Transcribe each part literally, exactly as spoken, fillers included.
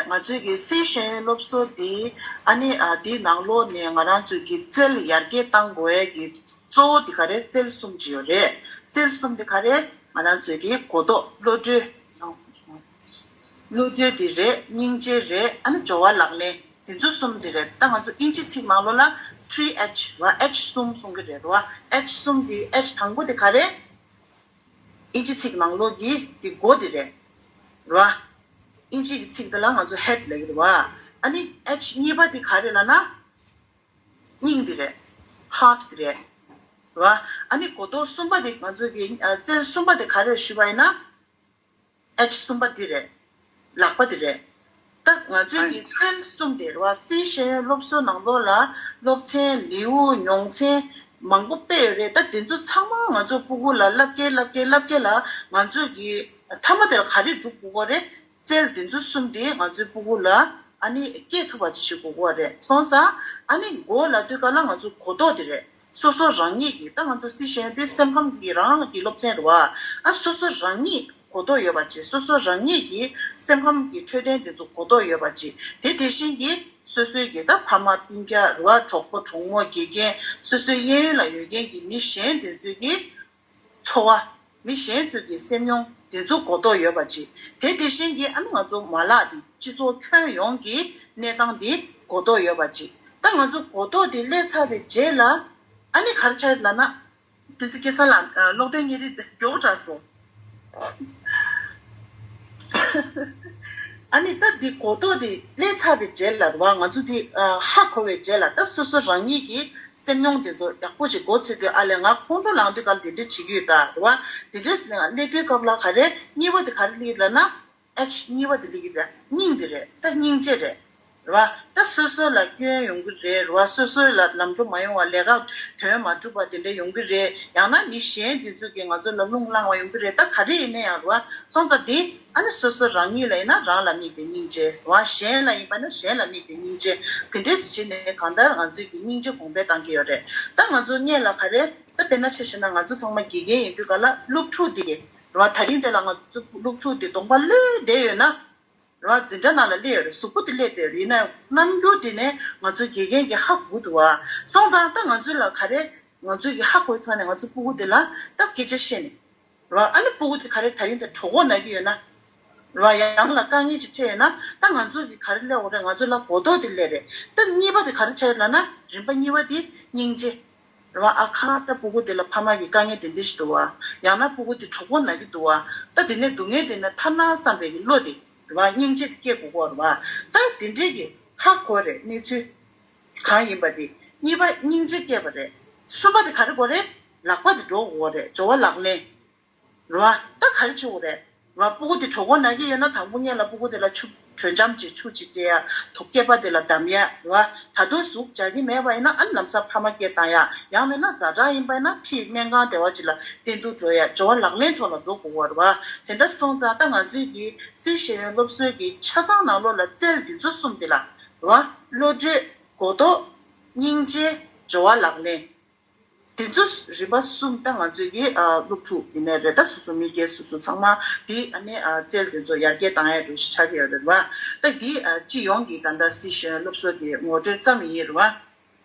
ང་ཚོའི་གི་སི་ཤེས་ཡོན་སློབ་གསོ་འདི་ཨ་ནི་ཨ་འདིའི་ནང་ལོགས་ནས་ང་རང་ཚོའི་གི་རྩལ་ཡར་རྒྱས་གཏང་དགོས་ཡས་ཀྱི་གཙོ་བོ་འདི་ག་རེ། རྩལ་གསུམ་ཅིག་ཡོད་རེད། རྩལ་གསུམ་འདི་ག་རེ། ང་རང་ཚོའི་གི་གོ་རྟོགས། བློ་གྲོས། བློ་གྲོས་འདི་རེད། སྙིང་རྗེ་རེད། ཨ་ནི་སྦྱོར་བ་ལག་ལེན། འདི་ཚོ་གསུམ་འདི་རེད། ད་ང་ཚོ་ཨིན་ཇི་ཚིག་ནང་ལོགས་ལ་three H རེད་བ། H གསུམ་གསུང་གི་རེད་རེད་བ། H གསུམ་འདི་H དང་པོ་འདི་ག་རེ། ཨིན་ཇི་ཚིག་ནང་ལོགས་ཀྱི་འདི་མགོ་འདི་རེད། རེད་བ། ཨིན་ཇི་གི་ཚིག་འདི་ལ་ང་ཚོ་head ལབ་ཀྱི་རེད་བ། ཨ་ནི་H གཉིས་པ་འདི་ག་རེ་ལབ་ན། སྙིང་འདི་རེད། heart འདི་རེད། རེད་བ། ཨ་ནི་གོ་རྟོགས་གསུམ་པ་འདི་ང་ཚོ་གི་ཨ་རྩལ་གསུམ་པ་འདི་ག་རེ་ཞུས་པ་ཡིན་ན། H གསུམ་པ་འདི་རེད། ལག་པ་འདི་རེད། ད་ང་ཚོའི་གི་རྩལ་གསུམ་དེ་རེད་བ། སི་ཤེས་ཡོན་སློབ་གསོ་ནང་ལོགས་ལ་སློབ་ཚན། ལེའུ། མྱོང་ཚན་མང་པོ་སྤེལ་ཡོད་རེད། ད་དེ་ཚོ་ཚང་མ་ང་ཚོ་སྤུ་གུ་ལ་བསླབ་ཀྱིན་བསླབ་ཀྱིན་བསླབ་ཀྱིན་ལ་ང་ཚོ་གི་མཐའ་མ་དེ་ལ་ག་རེ་སྒྲུབ་དགོས་ཀྱི་རེད། རྩལ་དེ་ཚོ་གསུམ་དེ་ང་ཚོའི་སྤུ་གུ་ལ་ཨ་ནི་སྐྱེ་ཐུབ་པ་ཅིག་བྱེད་དགོས་ཀྱི་རེད། སོང་ཙང་ཨ་ནི་མགོ་ལབ་དུས་ག་ལ་ང་ཚོ་གོ་རྟོགས་དེ་རེད། སོ་སོ་རང་ཉིད་ཀྱི། ད་ང་ཚོ་སི་ཤེས་ཡོན་དེ་སེམས་ཁམས་ཀྱི་རང་གི་སློབ་ཚན་རེད་བ། ཨ་སོ་སོ་རང་ཉིད་གོ་རྟོགས་ཡོད་པ་ཅིག་སོ་སོ་རང་ཉིད་ཀྱི་སེམས་ཁམས་ཀྱི་འཕྲོད་བསྟེན་དེ་ཚོ་གོ་རྟོགས་ཡོད་པ་ཅིག་དེ་དེ་བཞིན་གྱི་སོ་སོའི་གི་ད་ཕ་མ་སྤུན་ཀྱག་རེད་བ། གྲོགས་པོ་གྲོགས་མོ། དགེ་རྒན། སོ་སོའི་གཡས་གཡོན་ལ་ཡོད་མཁན་གྱི་མི་གཞན་དེ་ཚོའི་གི་ཚོར་བ། མི་གཞན་ཚོའི་གི་སེམས་མྱོང་དེ་ཚོ་གོ་རྟོགས་ཡོད་པ་ཅིག་དེ་དེ་བཞིན་གྱི་ཨ་ནི་ང་ཚོ་མ་ལག་དེ་སྤྱི་ཚོགས་ཁྱོན་ཡོངས་ཀྱི་གནས་སྟངས་དེ་གོ་རྟོགས་ཡོད་པ་ཅིག་ད་ང་ཚོ་གོ་རྟོགས་དེ་སླེབས་ཚར་བའི་རྗེས་ལ་ཨ་ནི་ག་རེ་ཆགས་ཡོད་ལབ་ན། བསྟན་འཛིན་སྐལ་བཟང་ལགས། ཨ་ཀློག་འདོན་གཉིས་རེད། མགྱོགས་དྲགས་སོང་། ཨ་ནི་ད་འདི་གོ་རྟོགས་འདི་སླེབས་ཚར་བའི་རྗེས་ལ་རེད་བ། ང་ཚོ་འདི་ཨ་ཧ་གོ་བའི་རྗེས་ལ་ད་སོ་སོ་རང་ཉིད་ཀྱི་སེམས་མྱོང་དེ་ཚོ་ཡག་པོ་ཞིག་མགོ་ཚོས་དུས། ཨ་ལས་ང་ཁོང་ཁྲོ་ལངས་དུས་ག་ལ་འདི་འདྲ་བྱེད་ཀྱི་ཡོད་ད་རེད་བ། འདི་འདྲ་ཟེར་ནས་སླེབས་དུས་སྐབས་ལ་ག་རེ་གཉིས་པ་དེ་ག་རེ་སླེབས་ལབ་ན། H གཉིས་པ་དེ་སླེབས་ཀྱི་རེད། སྙིང་འདི་རེད། ད་སྙིང་རྗེ་རེད། རེད་བ། ད་སོ་སོ་ལ་སྐྱོན་ཡོང་གི་རེད། རེད་བ། སོ་སོ་ལ་ལམ་འགྲོ་མ་ཡོང་བ། ལས་ཀ་དོན་མ་འགྲུབ་པ་དེ་འདྲ་ཡོང་གི་རེད། ཡང་ན་མི་གཞན་དེ་ཚོ་གིས་ང་ཚོ་ལ་རླུང་བསླངས་པ་ཡོང་གི་རེད། ད་ག་རེ་ཡིན་ན་ཡང་རེད་བ། སོང་ཙང་དེ་ཨ་ནི་སོ་སོ་རང་ཉིད་ལ་ཡིན་ན་རང་ལ་དམིགས་པའི་སྙིང་རྗེ། རེད་བ། གཞན་ལ་ཡིན་པ་ན་གཞན་ལ་དམིགས་པའི་སྙིང་རྗེ། དེ་འདྲས་བྱས་ནས་གང་ལྟར་ང་ཚོས་ཀྱི་སྙིང་རྗེ་གོང་འཕེལ་གཏང་གི་ཡོད་རེད། ད་ང་ཚོ་སྔོན་ལ་ག་རེ། ད་དཔེར་ན་ཆ་བཞག་ན་ང་ཚོ་ཚང་མ་དགེ་རྒན་ཡིན་དུས་ག་ལ་སློབ་ཕྲུག་དེ་རེད་བ། ད་རིང་དེ་ལ་ང་ཚོ་སློབ་ཕྲུག་དེ་གདོང་པ་ལོག་བསྡད་ཡོད་ན། རེད་བ། འཛིན་གྲྭ་ནང་ལ་སླེབས་ཡོད་རེད། གཟུགས་པོ་དེ་སླེབས་བསྡད་ཡོད་རེད། ཡིན་ན་རྣམ་འགྱུར་དེ་ནས་ང་ཚོའི་དགེ་རྒན་གྱིས་ཧ་གོ་འདུག་བ། སོང་ཙང་ད་ང་ཚོ་ལ་ག་རེ། ང་ཚོའི་གི་ཧ་གོའི་ཐོག་ནས་ང་ཚོ་སྤུ་གུ་དེ་ལ་ད་སྐད་ཆ་བཤད་ནས། རེད་བ། ཨ་ནི་སྤུ་གུ་དེ་ག་རེ་ད་རིང་དེ་གྲོད་ཁོག་ན་གི་ཡོད་ན། རེད་བ། ཡང་ལ་དཀའ་ངལ་ཅིག་འཕྲད་ཡོད་ན། ད་ང་ཚོ་གི་ག་རེ་སླེབས་འོང་རེད། ང་ཚོ་ལ་གོ་རྟོགས་དེ་སླེབས་རེད། ད་གཉིས་པ་དེ་ག་རེ་ཆགས་ཡོད་ལབ་ན། རིམ་པ་གཉིས་པ་དེ་སྙིང་རྗེ། རེད་བ། ཨ་ཁ། ད་སྤུ་གུ་དེ་ལ་ཕ་མ་གི་དཀའ་ངལ་དེ་འདྲ་ཞིག་འདུག་བ། ཡང་ན་སྤུ་གུ་དེ་གྲོད་ཁོག་ན་གི་འདུག་བ། ད་དེ་ནས་སྡུག་བསྔལ་དེ་ནས་ཐར་ན་བསམ་པའི་གི་བློ་དེ་རེད་བ། སྙིང་རྗེ་དེ་སྐྱེ་དགོས་ཀྱི་ཡོད་རེད་བ། ད་དེ་འདྲས་ཀྱི་ཧ་གོ་རེད། གནས་ཚུལ་གང་ཡིན་པ་དེ། གཉིས་པ་སྙིང་རྗེ་སྐྱེས་པ་རེད། གསུམ་པ་དེ་ག་རེ་དགོས་རེད། ལག་པ་དེ་འགྲོ་དགོས་རེད། སྦྱོར་བ་ལག་ལེན། རེད་བ། ད་ག་རེ་བྱེད་དགོས་རེད། རེད་བ། སྤུ་གུ་དེ་གྲོད་ཁོག་ན་གི་ཡོད་ན། དང་པོ་སྔོན་ལ་སྤུ་གུ་དེ་ལ་ཆུ་དྲོད་འཇམ་ཅིག་ཆུ་ཅིག་སྤྲད་ཡ། ཐོག་སྐེད་པ་དེ་ལ་བསྡམས་ཡ། རེད་བ། ད་དུང་ཟུག་རྒྱག་གི་མེད་པ་ཡིན་ན། ཨ་ནི་ལམ་སང་ཕ་མ་སྐད་བཏང་ཡ། ཡང་མིན་ན་ཛ་དྲག་ཡིན་པ་ཡིན་ན་འཁྲིས་སྨན་ཁང་བདེ་བ་ཅིག་ལ་བསྟེན་གཏུག་འགྲོ་ཡ། སྦྱོར་བ་ལག་ལེན་ཐོག་ལ་འགྲོ་དགོས་པ་རེད་བ། དེ་འདྲ་སོང་ཙང་ད་ང་ཚོའི་གི་སི་ཤེས་ཡོན་སློབ་གསོའི་གི་ཆ་ཚང་ནང་ལོགས་ལ་རྩལ་འདི་ཚོ་གསུམ་དེ་ལ། རེད་བ། བློ་གྲོས། གོ་རྟོགས། སྙིང་རྗེ། སྦྱོར་བ་ལག་ལེན། དེ་ཚོ་རིམ་པ་གསུམ་ད་ང་ཚོའི་གི་ཨ་སློབ་ཕྲུག་ཡིན་ནའི་རེད། ད་སོ་སོ་མི་སྒེར་སོ་སོ་ཚང་མ་དེ་ཨ་ནི་ཨ་རྩལ་དེ་ཚོ་ཡར་རྒྱས་བཏང་ཡ་རེ་ཞིག་ཆགས་ཀྱི་ཡོད་རེད་བ། ད་འདི་ཨ་སྤྱི་ཡོངས་ཀྱི་ད་ལྟ་སི་ཤེས་ཡོན་སློབ་གསོ་གི་ངོ་སྤྲོད་ཙམ་ཡིན་རེད་བ།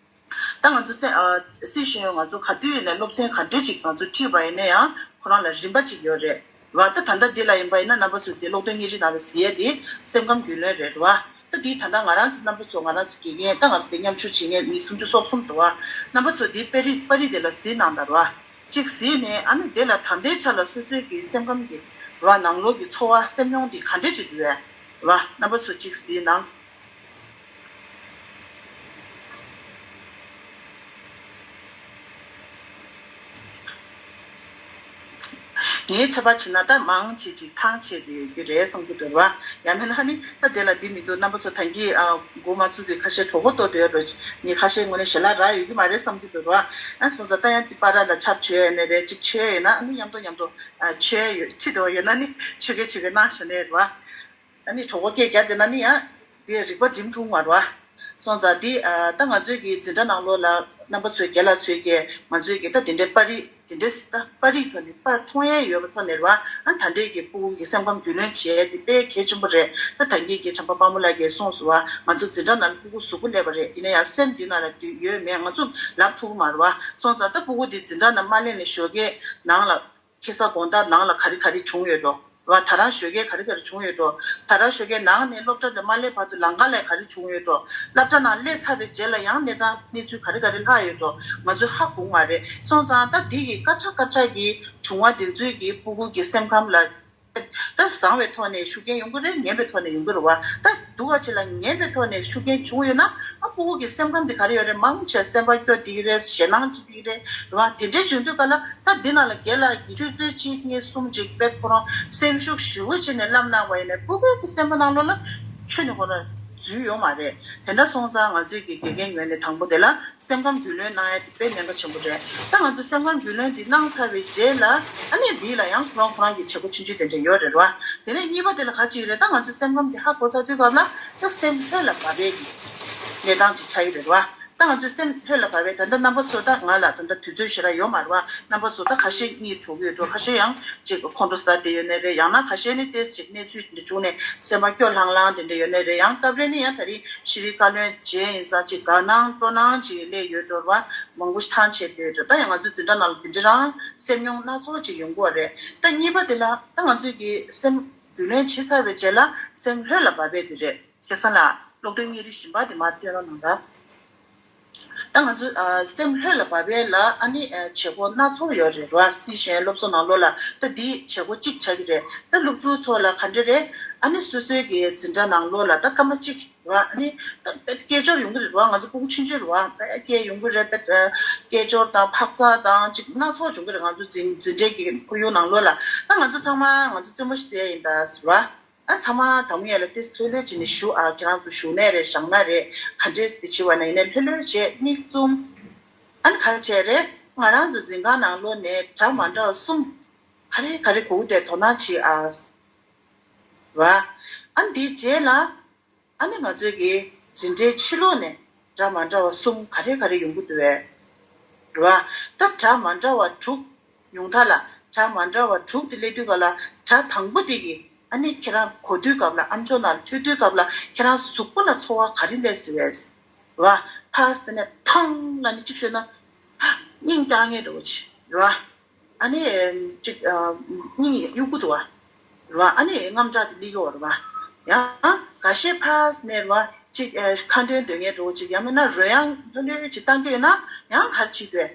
ད་ང་ཚོ་སེ་ཨ་སི་ཤེས་ཡོན་ང་ཚོ་ག་དུས་ཡིན་ནའི་སློབ་ཚན་ག་འདྲས་ཅིག་ང་ཚོ་ཁྲིད་པ་ཡིན་ན་ཡང་ཁོ་རང་ལ་རིམ་པ་ཅིག་ཡོད་རེད་བ། ད་ད་ལྟ་འདི་ལ་ཡིན་པ་ཡིན་ན་རྣམ་པ་ཚོ་འདི་ཀློག་འདོན་གཉིས་རེ་ནང་ལ་གཟིགས་ཡས་དེ་སེམས་ཁམས་རྒྱུས་ལོན་རེད་བ། ད་འདི་ད་ལྟ་ང་རང་ཚོ་རྣམ་པ་ཚོ་ང་རང་ཚོ་དགེ་རྒན། ད་ང་ཚོ་དེ་མཉམ་ཞུགས་བྱེད་མཁན་མི་སུམ་ཅུ་སོ་གསུམ་འདུག་བ། རྣམ་པ་ཚོ་འདི་པར་རིས་པར་རིས་དེ་ལ་གཟིགས་གནང་དང་ར། གཅིག་གཟིགས་ནས་ཨ་ནི་དེ་ལ་ད་ལྟའི་ཆ་ལ་སོ་སོའི་གི་སེམས་ཁམས་ཀྱི་ར་ནང་ལོགས་ཀྱི་ཚོར་བ་སེམས་མྱོང་འདི་ག་འདྲས་ཅིག་འདུག་བས་ར། རྣམ་པ་ཚོ་གཅིག་གཟིགས་གནང་། ངའི་ཚོད་དཔག་བྱས་ན་ད་མང་ཆེ་ཅིག་ཐང་ཆད་དུ་ཡོད་རྒྱུ་རེད་བསམ་གྱི་འདུག་ར། ཡང་མིན་ན་ནི་ད་དེ་ལ་འདི་མི་འདུག་རྣམ་པ་ཚོ་ད་གིན་ཨ་འགོ་མ་ཚུགས་དུས་ཁ་ཤས་གྲོད་ཁོག་ལྟོགས་བསྡད་ཡོད་འགྲོ། ངས་ཁ་ཤས་ངོས་ནས་ཞལ་ལག་རག་ཡོད་ཀྱི་མ་རེད་བསམ་གྱི་འདུག་ར། ཨ་སོང་ཙང་ད་ཡང་འདི་པར་ར་ལ་ཆབ་མཆོད་ཡས་ནས་རེད། གཅིག་མཆོད་ཡས་ཡོད་ན་ཨ་ནི་མཉམ་དུ་མཉམ་དུ་ཨ་མཆོད་ཡས་ཡོད། ཁྲིད་འདོད་ཡོད་ན་ནི་མཆོད་གས་མཆོད་གས་གནང་བཞག་ནས་ར། ཨ་ནི་གྲོད་ཁོག་སྐད་རྒྱག་བསྡད་ན་ནི་ཡང་དེ་རིག་པ་འགྲིམ་ཐུབ་མ་རེད་བ། སོང་ཙང་དེ་ཨ་ད་ང་ཚོའི་གི་འཛིན་གྲྭ་ནང་ལོགས་ལ་ རྣམ་པ་ཚོས་རྒན་ལགས་ཚོས་ཀྱིས་ང་ཚོའི་གི་ད་དེ་འདྲའི་པར་རིས་དེ་འདྲའི་ད་པར་རིས་ཐོག་ནས་པར་མཐོང་ཡས་ཡོད་པ་ཐོག་ནས་རེད་བ། ཨ་ད་ལྟའི་གི་སྤུ་གུ་གི་སེམས་ཁམས་རྒྱུས་ལོན་བྱས་དེ་དཔེ་གལ་ཆེན་པོ་རེད། ད་ད་གིན་གི་བྱམས་པ་དཔལ་མོ་ལགས་ཀྱིས་གསུངས་སོང་བ། ང་ཚོ་འཛིན་གྲྭ་ནང་ལ་སྤུ་གུ་གཟུགས་པོ་སླེབས་པ་རེད། ཡིན་ན་ཡང་སེམས་འདི་ནང་ལ་འདུས་ཡོད་མེད་ང་ཚོ་ལབ་ཐུབ་ཀྱི་མ་རེད་བ། སོང་ཙང་ད་སྤུ་གུ་འདི་འཛིན་གྲྭ་ནང་མ་སླེབས་ནས་ཞོགས་ཀས་ནང་ལ་ཁ་སང་དགོང་དག་ནང་ལ་ག་རེ་ག་རེ་བྱུང་ཡོད་འགྲོ། བ། ད་རང་ཞོགས་ཀས་ག་རེ་ག་རེ་བྱུང་ཡོད་འགྲོ། ད་རང་ཞོགས་ཀས་ནང་ནས་སློབ་གྲྭ་དུ་མ་སླེབས་བར་དུ་ལམ་ཁ་ལ་ག་རེ་བྱུང་ཡོད་འགྲོ། སློབ་གྲྭ་ནང་སླེབས་ཚར་བའི་རྗེས་ལ་ཡང་གནས་སྟངས་གནས་ཚུལ་ག་རེ་ག་རེ་ལྷག་ཡོད་འགྲོ། ང་ཚོས་ཧ་གོ་གི་མ་རེད། སོང་ཙང་ད་འདི་གི་སྐར་ཆ་སྐར་ཆ་གི་བྱུང་བ་དེ་ཚོའི་གི་སྤུ་གུ་གི་སེམས་ཁམས་ལ་ད་བཟང་བའི་ཐོག་ནས་ཤུགས་རྐྱེན་ཡོང་གི་རེད། ངན་པའི་ཐོག་ནས་ཡོང་གི་རེད་བ། ད་སྡུག་པ་ཅིག་ལ་ངན་པའི་ཐོག་ནས་ཤུགས་རྐྱེན་བྱུང་ཡོད་ན་ཨ་སྤུ་གུ་གི་སེམས་ཁམས་དེ་ག་རེ་ཡོད་རེད། མང་ཆེ་སེམས་པ་སྐྱོ་བསྡད་ཀྱི་རེད། ཞེད་སྣང་སྐྱེ་བསྡད་ཀྱི་རེད། རེད་བ། དེ་འདྲའི་བྱུང་དུས་ག་ལ་ད་འདི་ནང་ལ་རྒན་ལགས་ཀྱིས་ཆུ་ཚོད་གཅིག་གཉིས་གསུམ་ཅིག་དཔེ་ཁོ་རང་སེམས་ཤུགས་ཞེ་པོ་བྱས་ནས་བསླབ་གནང་བ་ཡིན་ནའི་སྤུ་གུ་གི་སེམས་པ་ནང་ལོགས་ལ་ཆུ་ནི་ཁོ་རང་འཛུལ་ཡོང་མ་རེད། དེ་འདྲ་སོང་ཙང་ང་ཚོས་ཀྱི་དགེ་རྒན་ངོས་ནས་དང་པོ་དེ་ལ་སེམས་ཁམས་རྒྱུས་ལོན་གནང་ཡ་དེ་དཔེ་གནད་འགག་ཆེན་པོ་རེད། ད་ང་ཚོས་སེམས་ཁམས་རྒྱུས་ལོན་དེ་གནང་ཚར་བའི་རྗེས་ལ་ཨ་ནི་འདི་ལ་ཡང་ཁོ་རང་ཁོ་རང་གི་བྱེད་སྒོ་ཆུང་ཆུང་དེ་འདྲ་ཡོད་རེད་བ། དེ་ནས་གཉིས་པ་དེ་ལ་ག་ཅིག་རེད། ད་ང་ཚོས་སེམས་ཁམས་དེ་ཧ་གོ་ཚར་དུས་སྐབས་ལ་ད་སེམས་ལྷོད་ལ་བབས་པའི་གི་གནས་སྟངས་ཅིག་ཆགས་ཀྱི་རེད་བ། ད་ང་ཚོའི་སེམས་ལྷོད་ལ་བབས་པས། ད་ལྟ་རྣམ་པ་ཚོ་ད་ང་ལ་ད་ལྟ་དུས་ཚོད་ཞེ་དྲག་ཡོད་མ་རེད་བ། རྣམ་པ་ཚོ་ད་ཁ་ཤས་གཉིད་འགྲོ་གི་ཡོད་འགྲོ། ཁ་ཤས་ཡང་ཅིག་ཁོང་ཁྲོ་ཟ་བསྡད་ཡོད་ནའི་རེད། ཡང་ན་ཁ་ཤས་ནི་ཏོག་ཙམ་ཅིག་གནས་ཚུལ་དེ་འདྲ་བྱུང་ནས་སེམས་པ་སྐྱོ་ལྷང་ལྷང་དེ་འདྲ་ཡོད་ནའི་རེད། ཡང་སྐབས་རེ་ནི་ཡང་ད་རིང་ཤེས་རིག་བཀའ་བློན་མཇལ་ཡིན་ཙང་ཅིག་དགའ་སྣང་སྤྲོ་སྣང་ཅིག་སླེབས་ཡོད་འགྲོ་རེད་བ། མང་པོ་ཞིག་ཐང་ཆད་བསྡད་ཡོད་འགྲོ། ད་ཡང་ང་ཚོའི་འཛིན་གྲྭ་ནང་ལ་དེ་འདྲ་རང་སེམས་མྱོང་སྣ་ཚོགས་ཅིག་ཡོང་གི་ཡོད་རེད། ད་གཉིས་པ་དེ་ལ་ད་ང་ཚོས་ཀྱི་སེམས་རྒྱུས་ལོན་བྱེད་ཚར་བའི་རྗེས་ལ་སེམས་ལྷོད་ལ་བབས་པས་དེ་རེད། སྐལ་བཟང་ལགས། ཀློག་འདོན་གཉིས་རེ་བཞིན་པ་དེ་མར་སྟོན་རོགས་གནང་ད། ད་ང་ཚོ་ཨ་སེམས་ལྷོད་ལ་བབས་པའི་ལ་ཨ་ནི་ཨ་བྱེད་སྒོ་སྣ་ཚོགས་ཡོད་རེད་ར། སྲིད་གཞུང་སློབ་གསོ་ནང་ལོགས་ལ་ད་འདི་བྱེད་སྒོ་གཅིག་ཆགས་ཀྱི་རེད། ད་སློབ་ཕྲུག་ཚོ་ལ་ག་འདྲ་རེད། ཨ་ནི་སོ་སོའི་གི་འཛིན་གྲྭ་ནང་ལོགས་ལ་ད་སྐར་མ་གཅིག་ར། ཨ་ནི་ད་དཔེ་སྐད་ཅོར་ཡོང་གི་རེད་ར། ང་ཚོ་སྤུ་གུ་ཆུང་ཆུང་རེད་བ། དཔེ་སྐད་ཡོང་གི་རེད། དཔེ་སྐད་ཅོར་དང་འཕག་འཚག་དང་ཅིག་སྣ་ཚོགས་བྱུང་གི་རེད། ང་ཚོ་འཛིན་འཛིན་གྲྭའི་གི་ཁོར་ཡུག་ནང་ལོགས་ལ། ད་ང་ཚོ་ཚང་མ་ང་ཚོ་རྩེད་མོ་ཞིག་རྩེ་ཡ་ཡིན་ད་ཟེར་བ། ཨ་ཚང་མ་དང་པོ་ཡར་ལ་ཏོག་ཙམ་ལྷོད་ལྷོད་བྱས་ནས་བཞུགས། ཨ་ཁྱེད་རང་ཚོ་བཞུགས་ནའི་རེད། བཞག་ནའི་རེད། ག་འདྲས་དེ་བྱེད་པ་ན་ཡིན་ནའི་ལྷོད་ལྷོད་བྱས་མིག་བཙུམ། ཨ་ནི་ག་རེ་བྱས་རེད། ང་རང་ཚོ་འཛིན་ཁང་ནང་ལོགས་ནས་སྒྲ་མ་འདྲ་བ་གསུམ་ག་རེ་ག་རེ་གོ་གི་དེ་དོ་སྣང་བྱེད་ཨ་ཟེར་བ། ཨ་ནི་དེའི་རྗེས་ལ་ཨ་ནི་ང་ཚོའི་གི་འཛིན་གྲྭའི་ཕྱི་ལོགས་ནས་སྒྲ་མ་འདྲ་བ་གསུམ་ག་རེ་ག་རེ་ཡོང་གི་འདུག་བས། རེད་བ། ད་སྒྲ་མ་འདྲ་བ་དྲུག་ཉུང་མཐའ་ལ་སྒྲ་མ་འདྲ་བ་དྲུག་དེ་སླེབས་དུས་སྐབས་ལ་སྒྲ་དང་པོ་དེ་གི་ཨ་ནི་ཁྱེད་རང་གོ་དུས་སྐབས་ལ་ཨམ་ཅོག་ནང་ལ་ཐོས་དུས་སྐབས་ལ་ཁྱེད་རང་གཟུགས་པོ་ལ་ཚོར་བ་ག་རེ་སླེབས་སྲིད་པས། རེད་བ། ཕར་དེ་ནས་ཐང་ལ་ནི་གཅིག་ཤོད་ན་སྙིང་རྐྱང་ངེས་འགྲོ་གི་རེད་བ། ཨ་ནི་ཅིག་སྙིང་གཡུག་གུ་འདུག་བ། རེད་བ། ཨ་ནི་དངངས་སྐྲག་དེ་སླེབས་ཀྱི་ཡོད་རེད་བ། ཡང་འགའ་ཤས་ཕར་ནས་རེད་བ། ཅིག་ཁ་འདོན་འདོན་མཁན་འདྲ་བོ་ཅིག་ཡང་མིན་ན་རོལ་དབྱངས་ལྷོད་ལྷོད་ཅིག་བཏང་གི་ཡོད་ན་ཡང་ག་རེ་བྱེད་དགོས།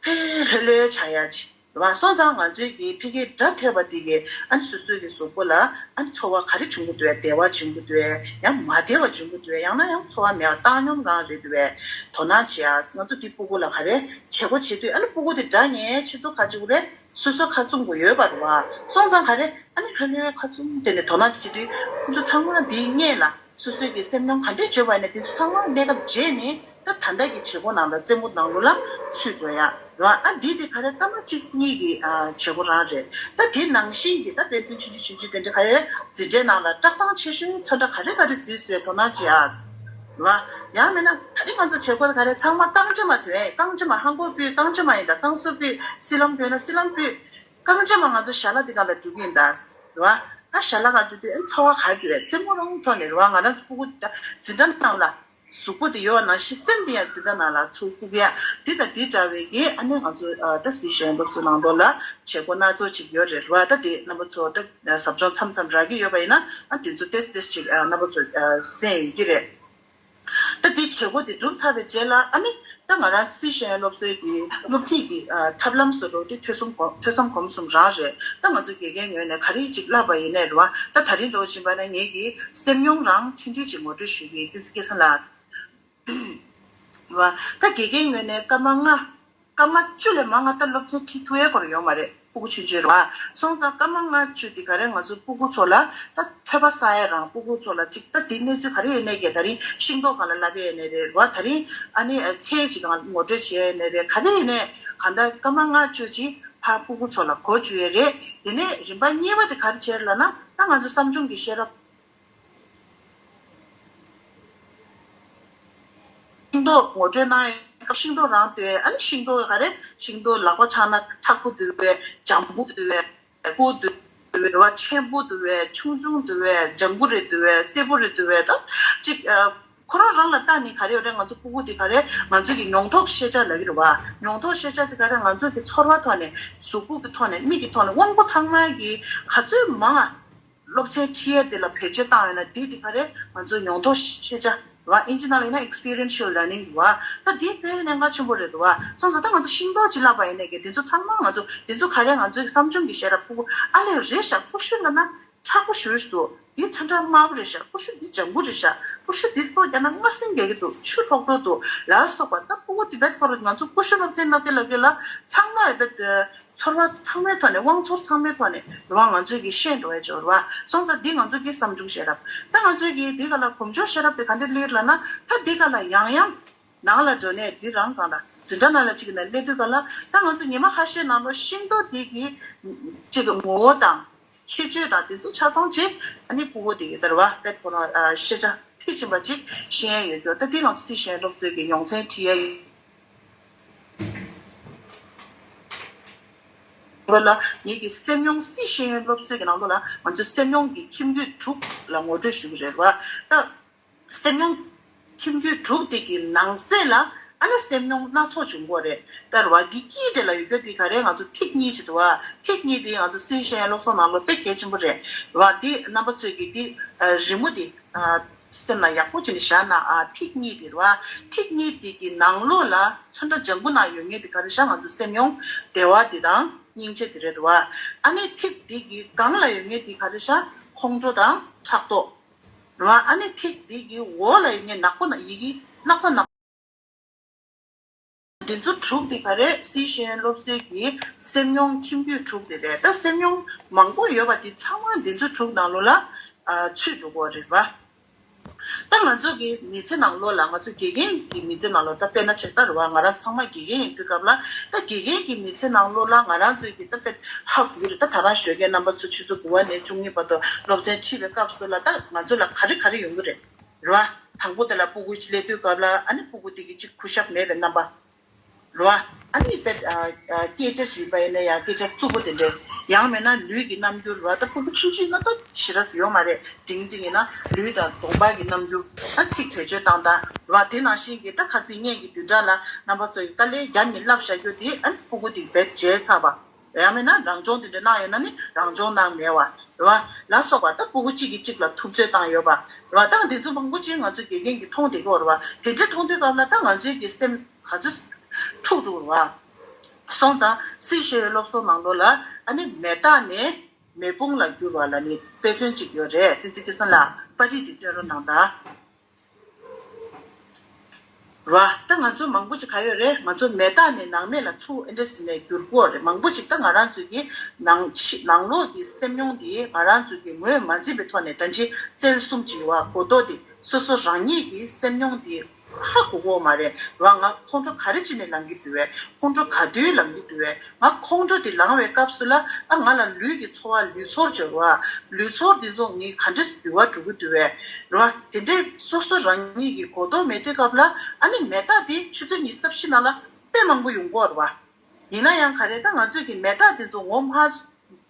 ཕར་ལྷོད་ལྷོད་བྱ་ཡ་ཅིག་རེད་བ། སོང་ཙང་ང་ཚོའི་གི་ཕ་གིའི་སྒྲ་ཐོས་པ་དེ་གི་ཨ་ནི་སོ་སོའི་གི་གཟུགས་པོ་ལ་ཨ་ནི་ཚོར་བ་ག་རེ་བྱུང་གི་འདུག་བས། བདེ་བ་བྱུང་གི་འདུག་བས། ཡང་མ་བདེ་བ་བྱུང་གི་འདུག་བས། ཡང་ན་ཡང་ཚོར་བ་མེད་པ་བཏང་སྙོམས་རང་རེད་འདུག་བས། དོ་སྣང་བྱེད་ཨ། ང་ཚོ་དེ་སྤུ་གུ་ལ་ག་རེ་བྱེད་སྒོ་བྱེད་དུས་ཨ་ནི་སྤུ་གུ་དེ་སྒྲ་ཉན་ཆེད་དུ་ག་ཅིག་རེད། སོ་སོ་ཁ་བཙུམ་དགོས་ཡོད་པ་རེད་བ། སོང་ཙང་ག་རེ་ཨ་ནི་ལྷོད་ལྷོད་ཁ་བཙུམ་དེ་ནས་དོ་སྣང་བྱེད་དུས་ཁོ་ཚོ་ཚང་མ་དེའི་སྔོན་ལ་སོ་སོའི་གི་སེམས་མྱོང་ག་འདྲས་བརྗོད་པ་ཡིན་ན་དེ་ཚོ་ཚང་མ་གནས་སྐབས་བརྗེད་ནས་ད་ད་ལྟ་གི་བྱེད་སྒོ་ནང་ལ་རྩེད་མོ་ནང་ལོགས་ལ་ཚུད་འགྲོ་ཡ་རེད་བ། ཨ་འདི་དེ་ག་རེ་སྐར་མ་གཅིག་གཉིས་ཀྱི་ཨ་བྱེད་སྒོ་རང་རེད། ད་དེ་ནང་བཞིན་གྱི་ད་དཔེ་མཚོན་ཆུང་ཆུང་ཆུང་ཆུང་དེ་འདྲ་ག་རེ་འཛིན་གྲྭའི་ནང་ལ་བཀྲག་མདངས་ཆེ་ཤོས་ཚོན་ཁྲ་ག་རེ་ག་རེ་གཟིགས་སོས་དོ་སྣང་བྱེད་ཨ། རེད་བ། ཡང་མིན་ན་ད་རིང་ང་ཚོ་བྱེད་སྒོ་ག་རེ་ཚང་མ་རྐང་རྗེས་མ་དོན། རྐང་རྗེས་མ་ཧང་གོ་ཕུད། རྐང་རྗེས་མ་ཡིན་ད་རྐང་སོ་ཕུད། སི་ལམ་དོན་ན་སི་ལམ་ཕུད། རྐང་རྗེས་མ་ང་ཚོ་ཞལ་ལག་འདི་ག་ལ་འགྲོ་གི་ཡིན་ད། རེད་བ། ཨ་ཞལ་ལག་ག་འགྲོ་དུས་ཨ་ཚོར་བ་ག་གི་རེད། རྩེད་མོ་རང་ཐོག་ནས་རེད་བ། ང་རང་ཚོ་སྤུ་གུ་ད་འཛིན་གྲྭ་ནང་ལ་གཟུགས་པོ་དེ་ཡོད་པ་ནང་བཞིན་སེམས་དེ་ཡང་འཛིན་གྲྭ་ནང་ལ་ཚུར་བཀུག་ཡ་འདི་དང་འདི་འདྲ་བའི་གི་ཨ་ནི་ང་ཚོ་ཨ་ད་སྲིད་གཞུང་སློབ་གསོ་ནང་ལོགས་ལ་བྱེད་སྒོ་སྣ་ཚོགས་ཅིག་ཡོད་རེད། རེད་བ། ད་དེ་རྣམ་པ་ཚོ་ད་ཟབ་སྦྱོང་མཚམས་མཚམས་རག་གི་ཡོད་པ་ཡིན་ན་ཨ་དེ་ཚོ་ཏེས་ཏེས་ཅིག་ཨ་རྣམ་པ་ཚོ་ཨ་གསན་ཡོང་གི་རེད། ད་དེ་བྱེད་སྒོ་དེ་གྲུབ་ཚར་བའི་རྗེས་ལ་ཨ་ནི་ད་ང་རང་སྲིད་གཞུང་སློབ་གསོའི་གི་སློབ་ཁྲིད་ཀྱི་ཨ་ཐབས་ལམ་བཟོ་འདྲ་དེ་ཐོས་བསམ་སྒོམ་ཐོས་བསམ་སྒོམ་གསུམ་རང་རེད། ད་ང་ཚོ་དགེ་རྒན་ངོས་ནས་ག་རེ་ཅིག་བསླབ་པ་ཡིན་ནའི་རེད་བ། ད་ད་རིང་འདྲ་བོ་ཕྱིན་པ་ན་ངེད་ཀྱི་སེམས་མྱོང་རང་ཐུང་ཐུང་ཅིག་ངོ་སྤྲོད་ཞུ་གི་ཡིན། བསྟན་འཛིན་སྐལ་བཟང་ལགས། རེད་བ། ད་དགེ་རྒན་ངོས་ནས་སྐར་མ་ལྔ། སྐར་མ་བཅུ་ལས་མང་ང་ད་སློབ་ཚན་ཁྲིད་ཐུབ་ཡས་སྐོར་ཡོད་མ་རེད། སྤུ་གུ་ཆུང་ཆུང་རེད་བ། སོང་ཙང་སྐར་མ་ལྔ་བཅུ་འདི་ག་རེ་ང་ཚོ་སྤུ་གུ་ཚོ་ལ་ད་ཐོས་པ་བསགས་ཡས་རང་། སྤུ་གུ་ཚོ་ལ་ཅིག་ད་འདི་གནས་ཚུལ་ག་རེ་ཡིན་ནའི་གི་ད་རིང་ཤིང་ཏོག་སྒང་ལ་བསླབ་ཡས་ཡིན་ནའི་རེད་བ། ད་རིང་ཨ་ནི་ཚལ་ཅིག་སྒང་ངོ་སྤྲོད་བྱེད་ཡས་ཡིན་ནའི་རེད། ག་རེ་ཡིན་ནའི་གང་ལྟར་སྐར་མ་ལྔ་བཅུ་ཅིག་ཕར་སྤུ་གུ་ཚོ་ལ་གོ་བཅུག་ཡས་རེད། དེ་ནས་རིམ་པ་གཉིས་པ་དེ་ག་རེ་བྱས་ལབ་ན་ད་ང་ཚོ་བསམ་བྱུང་གི་ཤེས་རབ། ཤིང་ཏོག་ངོ་སྤྲོད་གནང་ཡས་ ཤིང་ཏོག་རང་འདུས། ཨ་ནི་ཤིང་ཏོག་ག་རེ། ཤིང་ཏོག་ལག་པ་འཆང་ན་མཁྲེགས་པོ་འདུས་པའི། ལྗང་བུ་འདུས་པའི། སྒོར་འདུས་པའི། རེད་བ། ཆེན་པོ་འདུས་པའི། ཆུང་ཆུང་འདུས་པའི། ལྗང་གུ་རེ་འདུས་པའི། སེར་པོ་རེ་འདུས་པའི། ད་ཅིག་ཁོ་རང་རང་ལ་བལྟས་ནས་ག་རེ་ཡོད་རེད། ང་ཚོ་ཕྲུ་གུ་དེ་ག་རེ། ང་ཚོ་གི་མྱོང་ཐོག་ཤེས་བྱ་ལབ་ཀྱི་རེད་བ། མྱོང་ཐོག་ཤེས་བྱ་དེ་ག་རེ། ང་ཚོ་གི་ཚོར་བ་ཐོག་ནས། གཟུགས་པོ་གི་ཐོག་ནས། མིག་གི་ཐོག་ནས། དབང་པོ་ཚང་མ་གིས་ག་ཚོད་མང་ང་སློབ་ཚན་ཁྲིད་ཡས་དེ་ལ་བེད་སྤྱོད་བཏང་ཡོད་ན། དེ་དེ་ག་རེ། ང་ཚོ་མྱོང་ཐོག་ཤེས་བྱ་རེད་བ། ཨིན་ཇི་ནང་ལ་ཡིན་ན་experiential learning རེད་བ། ད་དེ་དཔེ་གནད་འགག་ཆེན་པོ་རེད་འདུག་བ། སོང་ཙང་ད་ང་ཚོ་ཤིང་ཏོག་ཅིག་བརླགས་པ་ཡིན་ནའི་གི། དེ་ཚོ་ཚང་མ་ང་ཚོ། དེ་ཚོ་ག་རེ། ང་ཚོའི་བསམ་བྱུང་གི་ཤེས་རབ། ཕྲུ་གུ་ཨ་ལས་རེད་ཤག་ཀུ་ཤུ་ལབ་ན་མཁྲེགས་པོ་ཞེ་པོ་ཅིག་འདུག་དེ་ཚོན་ཁྲ་དམར་པོ་རེད་ཤག་ཀུ་ཤུ་འདི་ལྗང་གུ་རེད་ཤག་ཀུ་ཤུ་འདི་སོ་རྒྱག་ན་མངར་ཟིང་རྒྱག་གི་འདུག་ཆུ་འཁྲོག་འཁྲོག་འདུག་ལ་སོགས་པ། ད་ཕྲུ་གུ་དེ་བེད་ཁོ་རང་། ང་ཚོ་ཀུ་ཤུ་སློབ་ཚན་སློབ་དེ་ལབ་དུས་ལ་ཚང་མ་བེད། ཚོར་བ་ཚང་མའི་ཐོག་ནས། དབང་ཚོར་ཚང་མའི་ཐོག་ནས་རེད་བ། ང་ཚོས་ཀྱིས་ཤེས་འགྲོ་བའི་སྦྱོར་བ། སོང་ཙང་འདི་ང་ཚོ་གི་བསམ་བྱུང་ཤེས་རབ། ད་ང་ཚོས་ཀྱིས་འདི་ག་ལ་གོམས་འཇོག་ཤེས་རབ་དེ་ག་འདྲ་སླེབས་ལབ་ན། ད་འདི་ག་ལ་ཡང་ཡང་ནང་ལ་འགྲོ་ནས། འདི་རང་སྒང་ལ་འཛིན་གྲྭ་ནང་ལ་ཅིག་ནས་སླེབས་དུས་ག་ལ། ད་ང་ཚོ་ཉི་མ་ཁ་ཤས་ནང་ལོགས་ཤིང་ཏོག་འདི་གི་ཅིག་ངོ་བོ་དང་ཁྱད་ཆོས་དང་དེ་ཚོ་ཆ་ཚང་ཅིག་ཨ་ནི་ཕྲུ་གུ་དེ་གི་ལྟར་བ་བེད་ཁོ་ན་ཤེས་བྱ་མཐིལ་ཕྱིན་པ་ཅིག་ཤེས་ཡ་ཡོད་རྒྱུ། ད་འདི་ང་ཚོ་སི་ཤེས་ཡོན་སློབ་གསོའི་གི་ཡོངས་ཚན་ཁྲིད་ཡ་ཡོད། ལ་ལ་ངེད་ཀྱི་སེམས་མྱོང་། སི་ཤེས་ཡོན་སློབ་གསོའི་གི་ནང་ལོགས་ལ་ང་ཚོ་སེམས་མྱོང་གི་ཁྱིམ་རྒྱུད་དྲུག་ལ་ངོ་སྤྲོད་ཞུ་གི་རེད་བ། ད་སེམས་མྱོང་ཁྱིམ་རྒྱུད་དྲུག་དེ་གི་ནང་གསེས་ལ་ཨ་ནི་སེམས་མྱོང་སྣ་ཚོགས་འབྱུང་གི་རེད། ད་རེད་བ། འདི་དཀྱིལ་དེ་ལ་ཡོད་རྒྱུ་དེ་ག་རེ། ང་ཚོ་ཐིག་གཉིས་ཅིག་འདུག་བ། ཐིག་གཉིས་དེ་ང་ཚོ་སི་ཤེས་ཡོན་སློབ་གསོ་ནང་ལོགས་དཔེ་གལ་ཆེན་པོ་རེད་བ། འདི་རྣམ་པ་ཚོས་ཀྱི་འདི་རི་མོ་འདི་སེམས་ལ་ཡག་པོ་བྱས་ནས་བཞག་ན། ཨ། ཐིག་གཉིས་དེ་རེད་བ། ཐིག་གཉིས་དེ་གི་ནང་ལོགས་ལ་ཚོན་ཁྲ་ལྗང་གུ་ནང་ཡོད་མཁན་དེ་ག་རེ་ཤག་ང་ཚོ་སེམས་མྱོང་བདེ་བ་དེ་དང་སྙིང་རྗེ་དེ་རེད་འདུག་བ། ཨ་ནི་ཐིག་དེ་གི་སྒང་ལ་ཡོད་མཁན་དེ་ག་རེ་ཤག་ཁོང་ཁྲོ་དང་ཕྲག་དོག་རེད་བ། ཨ་ནི་ཐིག་དེ་གི་འོག་ལ་ཡོད་མཁན་ནག་པོ་ནག་ཡི་གེ་སྣག་ཚ་ནག་འདི་ཚོ་དྲུག་དེ་ག་རེ། སི་ཤེས་ཡོན་སློབ་གསོའི་གི་སེམས་མྱོང་ཁྱིམ་རྒྱུད་དྲུག་དེ་རེད། ད་སེམས་མྱོང་མང་པོ་ཡོད་པ་དེ་ཚང་མ་འདི་ཚོ་དྲུག་ནང་ལོགས་ལ་ཨ་ཚུད་འགྲོ་གི་རེད་བ། ད་ང་ཚོ་གི་མི་ཚེ་ནང་ལོགས་ལ། ང་ཚོ་དགེ་རྒན་གྱི་མི་ཚེ་ནང་ལོགས། ད་དཔེར་ན་ཆེ་ད་རེད་བ། ང་རང་ཚང་མ་དགེ་རྒན་ཡིན་དུས་སྐབས་ལ། ད་དགེ་རྒན་གྱི་མི་ཚེ་ནང་ལོགས་ལ་ང་རང་ཚོས་ཀྱི་ད་དཔེ་ཧ་གོ་གི་རེད། ད་ད་རང་ཞོགས་ཀས་རྣམ་པ་ཚོ་ཆུ་ཚོད་དགུ་པ་ནས་བཅུ་གཉིས་བར་དུ་སློབ་ཚན་ཁྲིད་པའི་སྐབས་སུ་ལ། ད་ང་ཚོ་ལ་ག་རེ་ག་རེ་ཡོང་གི་རེད། རེད་བ། དང་པོ་དེ་ལ་ཕྲུ་གུ་ཅིག་སླེབས་དུས་སྐབས་ལ། ཨ་ནི་ཕྲུ་གུ་དེ་གི་ཅིག་གུས་ཞབས་མེད་པའི་རྣམ་པ། རེད་བ། ཨ་ནི་དཔེ་ཨ་ཨ་སྐད་ཆ་བྱིས་པ་ཡིན་ན་ཡང་སྐད་ཆ་རྩུབ་པོ་དེ་འདྲ། ཡང་མིན་ན་ལུས་ཀྱི་རྣམ་འགྱུར། རེད་བ། ད་ཕྲུ་གུ་ཆུང་ཆུང་ཡིན་ན་ད་ཞེ་དྲག་ཡོད་མ་རེད། འབྲིང་འབྲིང་ཡིན་ན་ལུས་དང་གདོང་པ་གི་རྣམ་འགྱུར། ཨ། ཚིག་བེད་སྤྱོད་བཏང་སྟངས། རེད་བ། དེ་ནང་བཞིན་གྱི་ད་ཁ་སང་ངེད་ཀྱི་བདུན་ཕྲག་ལ་རྣམ་པ་ཚོ་ཡིས་ད་ལན་བརྒྱབ་ནས་བསླབ་བཞག་རྒྱུ་དེ། ཨ་ནི་ཕྲུ་གུ་དེ་བེད་བྱས་ཚར་བ། ཡང་མིན་ན་རང་སྦྱོང་དེ་འདྲ་གནང་ཡོད་ན་ནི་རང་སྦྱོང་གནང་མེད་པ། རེད་བ། ལ་སོགས་པ། ད་ཕྲུ་གུ་གཅིག་གིས་གཅིག་ལ་ཐུབ་ཚོད་བཏང་ཡོད་པ། རེད་བ། ད་འདི་ཚོ་མང་པོ་ཅིག་ང་ཚོ་དགེ་རྒན་གྱིས་མཐོང་བསྡད་ཀྱི་ཡོད་རེད་བ། དེ་འདྲ་མཐོང་དུས་སྐབས་ལ་ད་ང་ཚོའི་གི་སེམས་ག་ཚོད་འཁྲུག་འགྲོ་རེད་བ། སོང་ཙང་སི་ཤེས་ཡོན་སློབ་གསོ་ནང་ལོགས་ལ། ཨ་ནི་མེ་སྟག་ནས་མེ་དཔུང་ལ་འགྱུར་བ་ལབ་ནས་དཔེ་མཚོན་གཅིག་ཡོད་རེད། བསྟན་འཛིན་སྐལ་བཟང་ལགས་པར་རིས་དེ་སྟོན་རོགས་གནང་དང་། རེད་བ། ད་ང་ཚོ་མང་པོ་ཅིག་ག་ཡོད་རེད། ང་ཚོ་མེ་སྟག་ནས་ནང་མེ་ལ་ཚུར་ཨེ་འདྲ་ཟེར་ནས་འགྱུར་གྱི་ཡོད་རེད། མང་པོ་ཅིག་ད་ང་རང་ཚོའི་གི་ནང་ཕྱི་ནང་ལོགས་ཀྱི་སེམས་མྱོང་དེ་ང་རང་ཚོའི་གི་ངོས་མ་འཛིན་པའི་ཐོག་ནས། ད་ཅི་རྩལ་གསུམ་ཅིག་ཡོད་བ། གོ་རྟོགས་དེ། སོ་སོ་རང་ཉིད་ཀྱི་སེམས་མྱོང་དེ་ཧ་གོ་གི་ཡོད་མ་རེད། རེད་བ། ང་ཁོང་ཁྲོ་ག་རེ་བྱས་ནས་ལངས་ཀྱི་འདུག་བས། ཁོང་ཁྲོ་ག་དུས་ལངས་ཀྱི་འདུག་བས། ང་ཁོང་ཁྲོ་དེ་ལངས་པའི་སྐབས་སུ་ལ། ཨ། ང་ལ་ལུས་ཀྱི་ཚོར་བ། ལུས་ཚོར་འབྱོར་བ། ལུས་ཚོར་འདི་ཚོ་ངས་ག་འདྲས་འགྱུར་བ་འགྲོ་གི་འདུག་བས། རེད་བ། དེ་འདྲའི་སོ་སོ་རང་ཉིད་ཀྱི་གོ་རྟོགས་མེད་དུས་སྐབས་ལ། ཨ་ནི་མེ་སྟག་འདི་ཆུ་ཚོད་ཉི་ཤུ་རྩ་བཞི་ནང་ལ་དཔེ་མང་པོ་ཡོང་གི་ཡོད་རེད་བ། ཡིན་ན་ཡང་ག་རེ། ད་ང་ཚོས་ཀྱི་མེ་སྟག་འདི་ཚོ་ངོ་མ་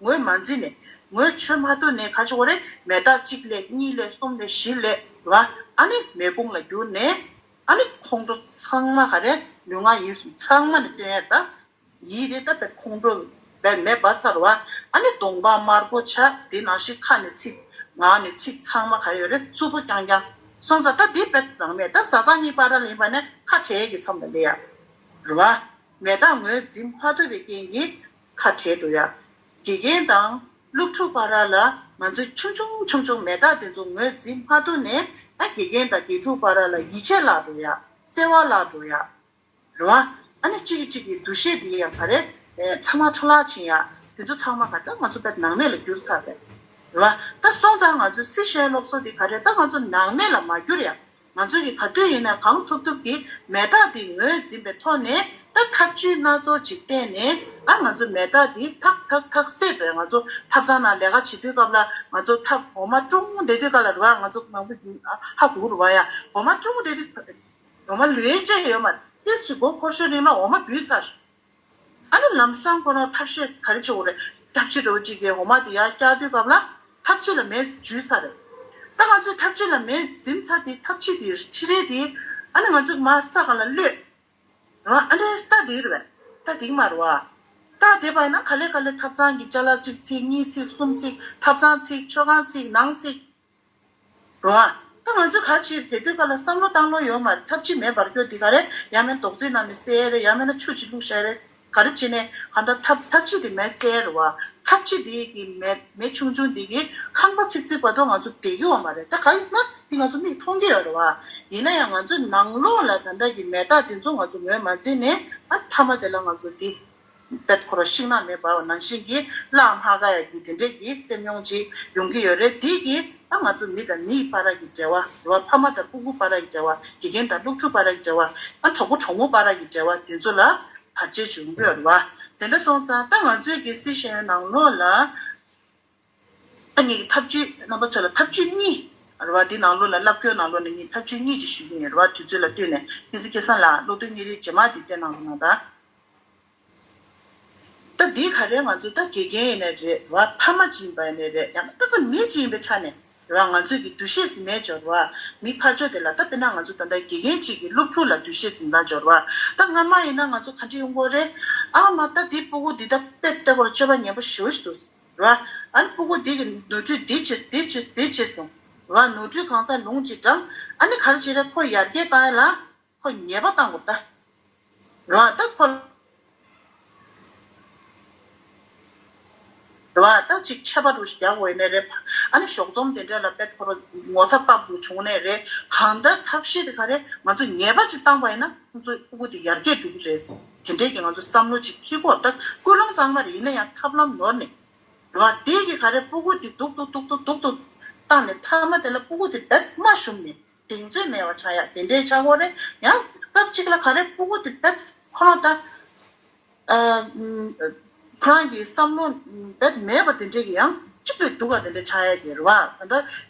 ངོས་མ་འཛིན་ནས། ངོས་ཆོད་མ་ཐུབ་ནས། ག་ཅི་བ་རེད། མེ་སྟག་གཅིག་ལས་གཉིས་ལས་གསུམ་ལས་བཞི་ལས། རེད་བ། ཨ་ནི་མེ་དཔུང་ལ་གྱུར་ནས། ཨ་ནི་ཁོང་ཁྲོ་ཚང་མ་ག་རེ། ལུས་ངག་ཡིད་གསུམ་ཚང་མ་ནས་སྟོན་ཡ་རེད། ད་ཡིད་དེ་ད་དཔེ་ཁོང་ཁྲོ་བས་མེ་འབར་ཚར་བ། ཨ་ནི་གདོང་པ་དམར་པོ་ཆགས། དེ་ནང་བཞིན་ཁ་ནས་ཚིག་ངག་ནས་ཚིག་ཚང་མ་ག་རེ་ཡོད་རེད། རྩུབ་པོ་རྐྱང་རྐྱང་། སོང་ཙང་ད་དེ་དཔེ་ནང་མེད། ད་བཟའ་ཚང་གཉིས་བར་ལ་ཡིན་པ་ནས་ཁ་བྲལ་གྱི་མཚམས་ལ་སླེབས་ཡ། རེད་བ། མེ་སྟག་ངོས་འཛིན་མ་ཐུབ་པའི་རྐྱེན་གྱིས་ཁ་བྲལ་འགྲོ་ཡ། དགེ་རྒན་དང་སློབ་ཕྲུག་བར་ལ་ང་ཚོས་ཆུང་ཆུང་ཆུང་ཆུང་མེ་སྟག་དེ་ཚོ་ངོས་འཛིན་མ་ཐུབ་ནས། ཨ། དགེ་རྒན་དང་དགེ་ཕྲུག་བར་ལ་ཡིད་ཆེས་བརླག་འགྲོ་ཡ། བརྩེ་བ་བརླག་འགྲོ་ཡ། རེད་བ། ཨ་ནི་གཅིག་གིས་གཅིག་གི་འདུ་ཤེས་དེ་ཡང་ག་རེ། ཨེ། ཚང་མ་འཕྲོ་བརླག་ཕྱིན་ཡ། དེ་ཚོ་ཚང་མ་ག་ད་ང་ཚོ་དཔེ་ནང་མེད་ལ་གྱུར་ཚར་རེད། རེད་བ། ད་སོང་ཙང་ང་ཚོའི་སི་ཤེས་ཡོན་སློབ་གསོ་དེ་ག་རེ། ད་ང་ཚོ་ནང་མེད་ལ་མ་གྱུར་ཡ། ང་ཚོ་གིས་ག་དུས་ཡིན་ན་གང་ཐུབ་ཐུབ་ཀྱིས་མེ་སྟག་དེ་ངོས་འཛིན་པའི་ཐོག་ནས། ད་ཐབས་ཇུས་སྣ་ཚོགས་ཅིག་བསྟེན་ནས། ཨ། ང་ཚོ་མེ་སྟག་དེ་ཐག་ཐག་ཐག་བསད་དགོས། ང་ཚོ་ཐབ་ཚང་ནང་ལས་ཀ་བྱེད་དུས་སྐབས་ལ། ང་ཚོ་ཐབ་འོ་མ་སྲུང་བསྡད་དུས་སྐབས་ལ། རེད་བ། ང་ཚོ་མང་པོ་ཧ་གོ་གི་རེད་བ་ཡ། འོ་མ་སྲུང་བསྡད་དུས་འོ་མ་ལུས་ཡས་ཅི་ཡོད་མ་རེད། ཏིལ་གྱི་མགོ་འཁོར་ཤོས་རིང་ལ་འོ་མ་འབུས་ཚར། ཨ་ནི་ལམ་སང་ཁོ་རང་ཐབ་ཤེས་ག་རེ་བྱེད་དགོས་རེད། ཐབ་ཕྱེ་འདྲ་བོ་ཅིག་གིས་འོ་མ་དེ་ཡར་བཀྱག་དུས་སྐབས་ལ་ཐབ་ཕྱེ་ལ་མེ་འཇུས་ཚར་རེད། ད་ང་ཚོས་ཐབ་ཕྱེ་ལ་མེ་ཟིན་ཚར་དེ་ཐབ་ཕྱེ་དེ་ཕྱེ་རེད་དེ། ཨ་ནི་ང་ཚོས་མར་ས་སྒང་ལ་གློད། རེད་བ། ཨ་ནི་རྟ་དེ་རེད་བས། རྟ་དེ་མ་རེད་བ། རྟ་དེ་བ་ཡིན་ན་ག་ལེ་ག་ལེ་ཐབ་ཚང་གི་ཅ་ལག་གཅིག་ཚིག་གཉིས་ཚིག་གསུམ་ཚིག་ཐབ་ཚང་ཚིག་མཆོད་ཁང་ཚིག་ནང་ཚིག་རེད་བ། ད་ང་ཚོས་ག་ཅིག་དེ་དུས་སྐབས་ལ་བསམ་བློ་བཏང་ལོང་ཡོད་མ་རེད། ཐབ་ཕྱེ་མེ་འབར་སྐྱོད་འདི་ག་རེ་ཡང་མིན་རྡོག་རྫིས་ནང་ནས་བསད་རེད། ཡང་མིན་ན་ཆུ་ཅིག་བླུགས་བཞག་རེད། ག་རེ་བྱས་ནས་གང་ལྟར་ཐབ་ཐབ་ཕྱེ་དེ་མེ་བསད་རེད་བ། ཐབ་ཕྱེ་དེ་གི་མེ་མེ་ཆུང་ཆུང་དེ་གི་ཁང་པ་ཚིག་ཚིག་བར་དུ་ང་ཚོ་བསྡད་ཀྱི་ཡོད་མ་རེད། ད་ག་རེ་ཟེར་ན་འདི་ང་ཚོ་མིག་མཐོང་གི་ཡོད་རེད་བ། ཡིན་ན་ཡང་ང་ཚོ་ནང་ལོགས་ལ་ད་ལྟ་གི་མེ་སྟག་དེ་ཚོ་ང་ཚོ་ངོས་མ་འཛིན་ནས་ཨ་མཐའ་མ་དེ་ལ་ང་ཚོ་འདི། དཔེ་ཁོ་རང་ཤིང་ནགས་མེ་འབར་བ་ནང་བཞིན་གྱི་བརླག་མ་དཀའ་ཡ་གི་དེ་འདྲས་ཀྱི་སེམས་མྱོང་ཅིག་ཡོང་གི་ཡོད་རེད། དེ་གིས་ཨ་ང་ཚོ་མི་དང་མིའི་བར་གྱི་འབྲེལ་བ་རེད་བ། ཕ་མ་དང་སྤུ་གུ་བར་གྱི་འབྲེལ་བ། དགེ་རྒན་དང་སློབ་ཕྲུག་བར་གྱི་འབྲེལ་བ། ཨ་གྲོགས་པོ་གྲོགས་མོ་བར་གྱི་འབྲེལ་བ་དེ་ཚོ་ལ་བར་ཆད་ཅིག་ཡོང་གི་ཡོད་རེད་བ། དེ་འདྲ་སོང་ཙང་ད་ང་ཚོའི་གི་སི་ཤེས་ཡོན་ནང་ལོགས་ལ། ད་ངེད་ཀྱི་ཐབས་ཇུས་རྣམ་པ་ཚོ་ལ་ཐབས་ཇུས་གཉིས་རེད་བ། འདི་ནང་ལོགས་ལ་བསླབ་སྐྱོར་ནང་ལོགས་ནས་ངས་ཐབས་ཇུས་གཉིས་ཅིག་ཞུ་གི་ཡིན་རེད་བ། དུས་ཚོད་ལ་ལྟོས་ནས། ཁྱེད་ཚོ་སྐལ་བཟང་ལགས་སློབ་ཐུན་གཉིས་རེའི་རྗེས་མ་འདི་བལྟས་གནང་རོགས་གནང་དང་། ད་འདི་ག་རེ་ང་ཚོ་ད་དགེ་རྒན་ཡིན་ནའི་རེད་བ། ཕ་མ་ཅིག་ཡིན་པ་ཡིན་ནའི་རེད། ཡང་ན་ད་ཚོ་མི་ཅིག་ཡིན་པའི་ཆ་ནས་རེད་བ། ང་ཚོས་ཀྱི་འདུ་ཤེས་ཟིན་མེད་འབྱོར་བ། མི་ཕར་ཕྱོགས་དེ་ལ་ད་དཔེར་ན་ང་ཚོ་ད་ལྟ་དགེ་རྒན་ཅིག་གི་སློབ་ཕྲུག་ལ་འདུ་ཤེས་ཟིན་སྟངས་འབྱོར་བ། ད་སྔ་མ་ཡིན་ན་ང་ཚོ་ག་འདྲ་ཡོང་གི་རེད། ཨ་མ་ད་འདི་སྤུ་གུ་འདི་ད་དཔེ་ལྟ་བུར་སྤྱོད་པ་ངན་པ་ཞེ་པོ་ཞིག་འདུག་རེད་བ། ཨ་ནི་སྤུ་གུ་འདི་གི་ནོར་འཁྲུལ་འདི་བྱས་འདི་བྱས་འདི་བྱས་སོང་རེད་བ། ནོར་འཁྲུལ་གང་ཚང་ལུང་གཅིག་དྲངས། ཨ་ནི་ག་རེ་བྱེད་རེད། ཁོ་ཡར་རྒྱས་བཏང་ཡ་ལ་ཁོ་ཉེས་པ་བཏང་དགོས་ད་རེད་བ། ད་ཁོ་རེད་བ། ད་ཅིག་ཆད་པ་འདྲ་ཞིག་རྒྱག་དགོས་ཡིན་ནའི་རེད། ཨ་ནི་ཞོགས་ཚོམ་དེ་འདྲ་ལ་དཔེ་ཁོ་རང་ངོ་ཚ་དཔག་ཏུ་བྱུང་ནའི་རེད། གང་ལྟར་ཐབས་ཤེས་དེ་ག་རེ་ང་ཚོ་ཉེས་པ་ཅིག་བཏང་པ་ཡིན་ན་ཁོང་ཚོའི་སྤུ་གུ་དེ་ཡར་རྒྱས་འགྲོ་གི་རེད། དེ་འདྲའི་གི་ང་ཚོ་བསམ་བློ་ཅིག་འཁྱེར་དགོས། ད་ཀུན་སློང་གཙང་མ་རེད། ཡིན་ན་ཡང་ཐབས་ལམ་ནོར་ནས། རེད་བ། དེ་གི་ག་རེ་སྤུ་གུ་དེ་སྡུག་སྡུག་སྡུག་སྡུག་སྡུག་སྡུག་བཏང་ནས་མཐའ་མ་དེ་ལ་སྤུ་གུ་དེ་རྦད་མ་ཞུམ་ནས་གདེང་ཚོད་མེད་པ་ཆགས་ཡ་དེ་འདྲའི་ཆགས་ཀྱི་ཡོད་རེད། ཡང་སྐབས་གཅིག་ལ་ག་རེ་སྤུ་གུ་དེ་རྦད་ཁོ་རང་ད་ཨ་ཁོ་རང་གི་བསམ་བློ་རྦད་མེད་པ་དེ་འདྲའི་གི་ཡང་གཅིག་ལས་སྡུག་ག་དེ་འདྲ་ཆགས་ཡ་གི་རེད་བ། ད་ལྟ་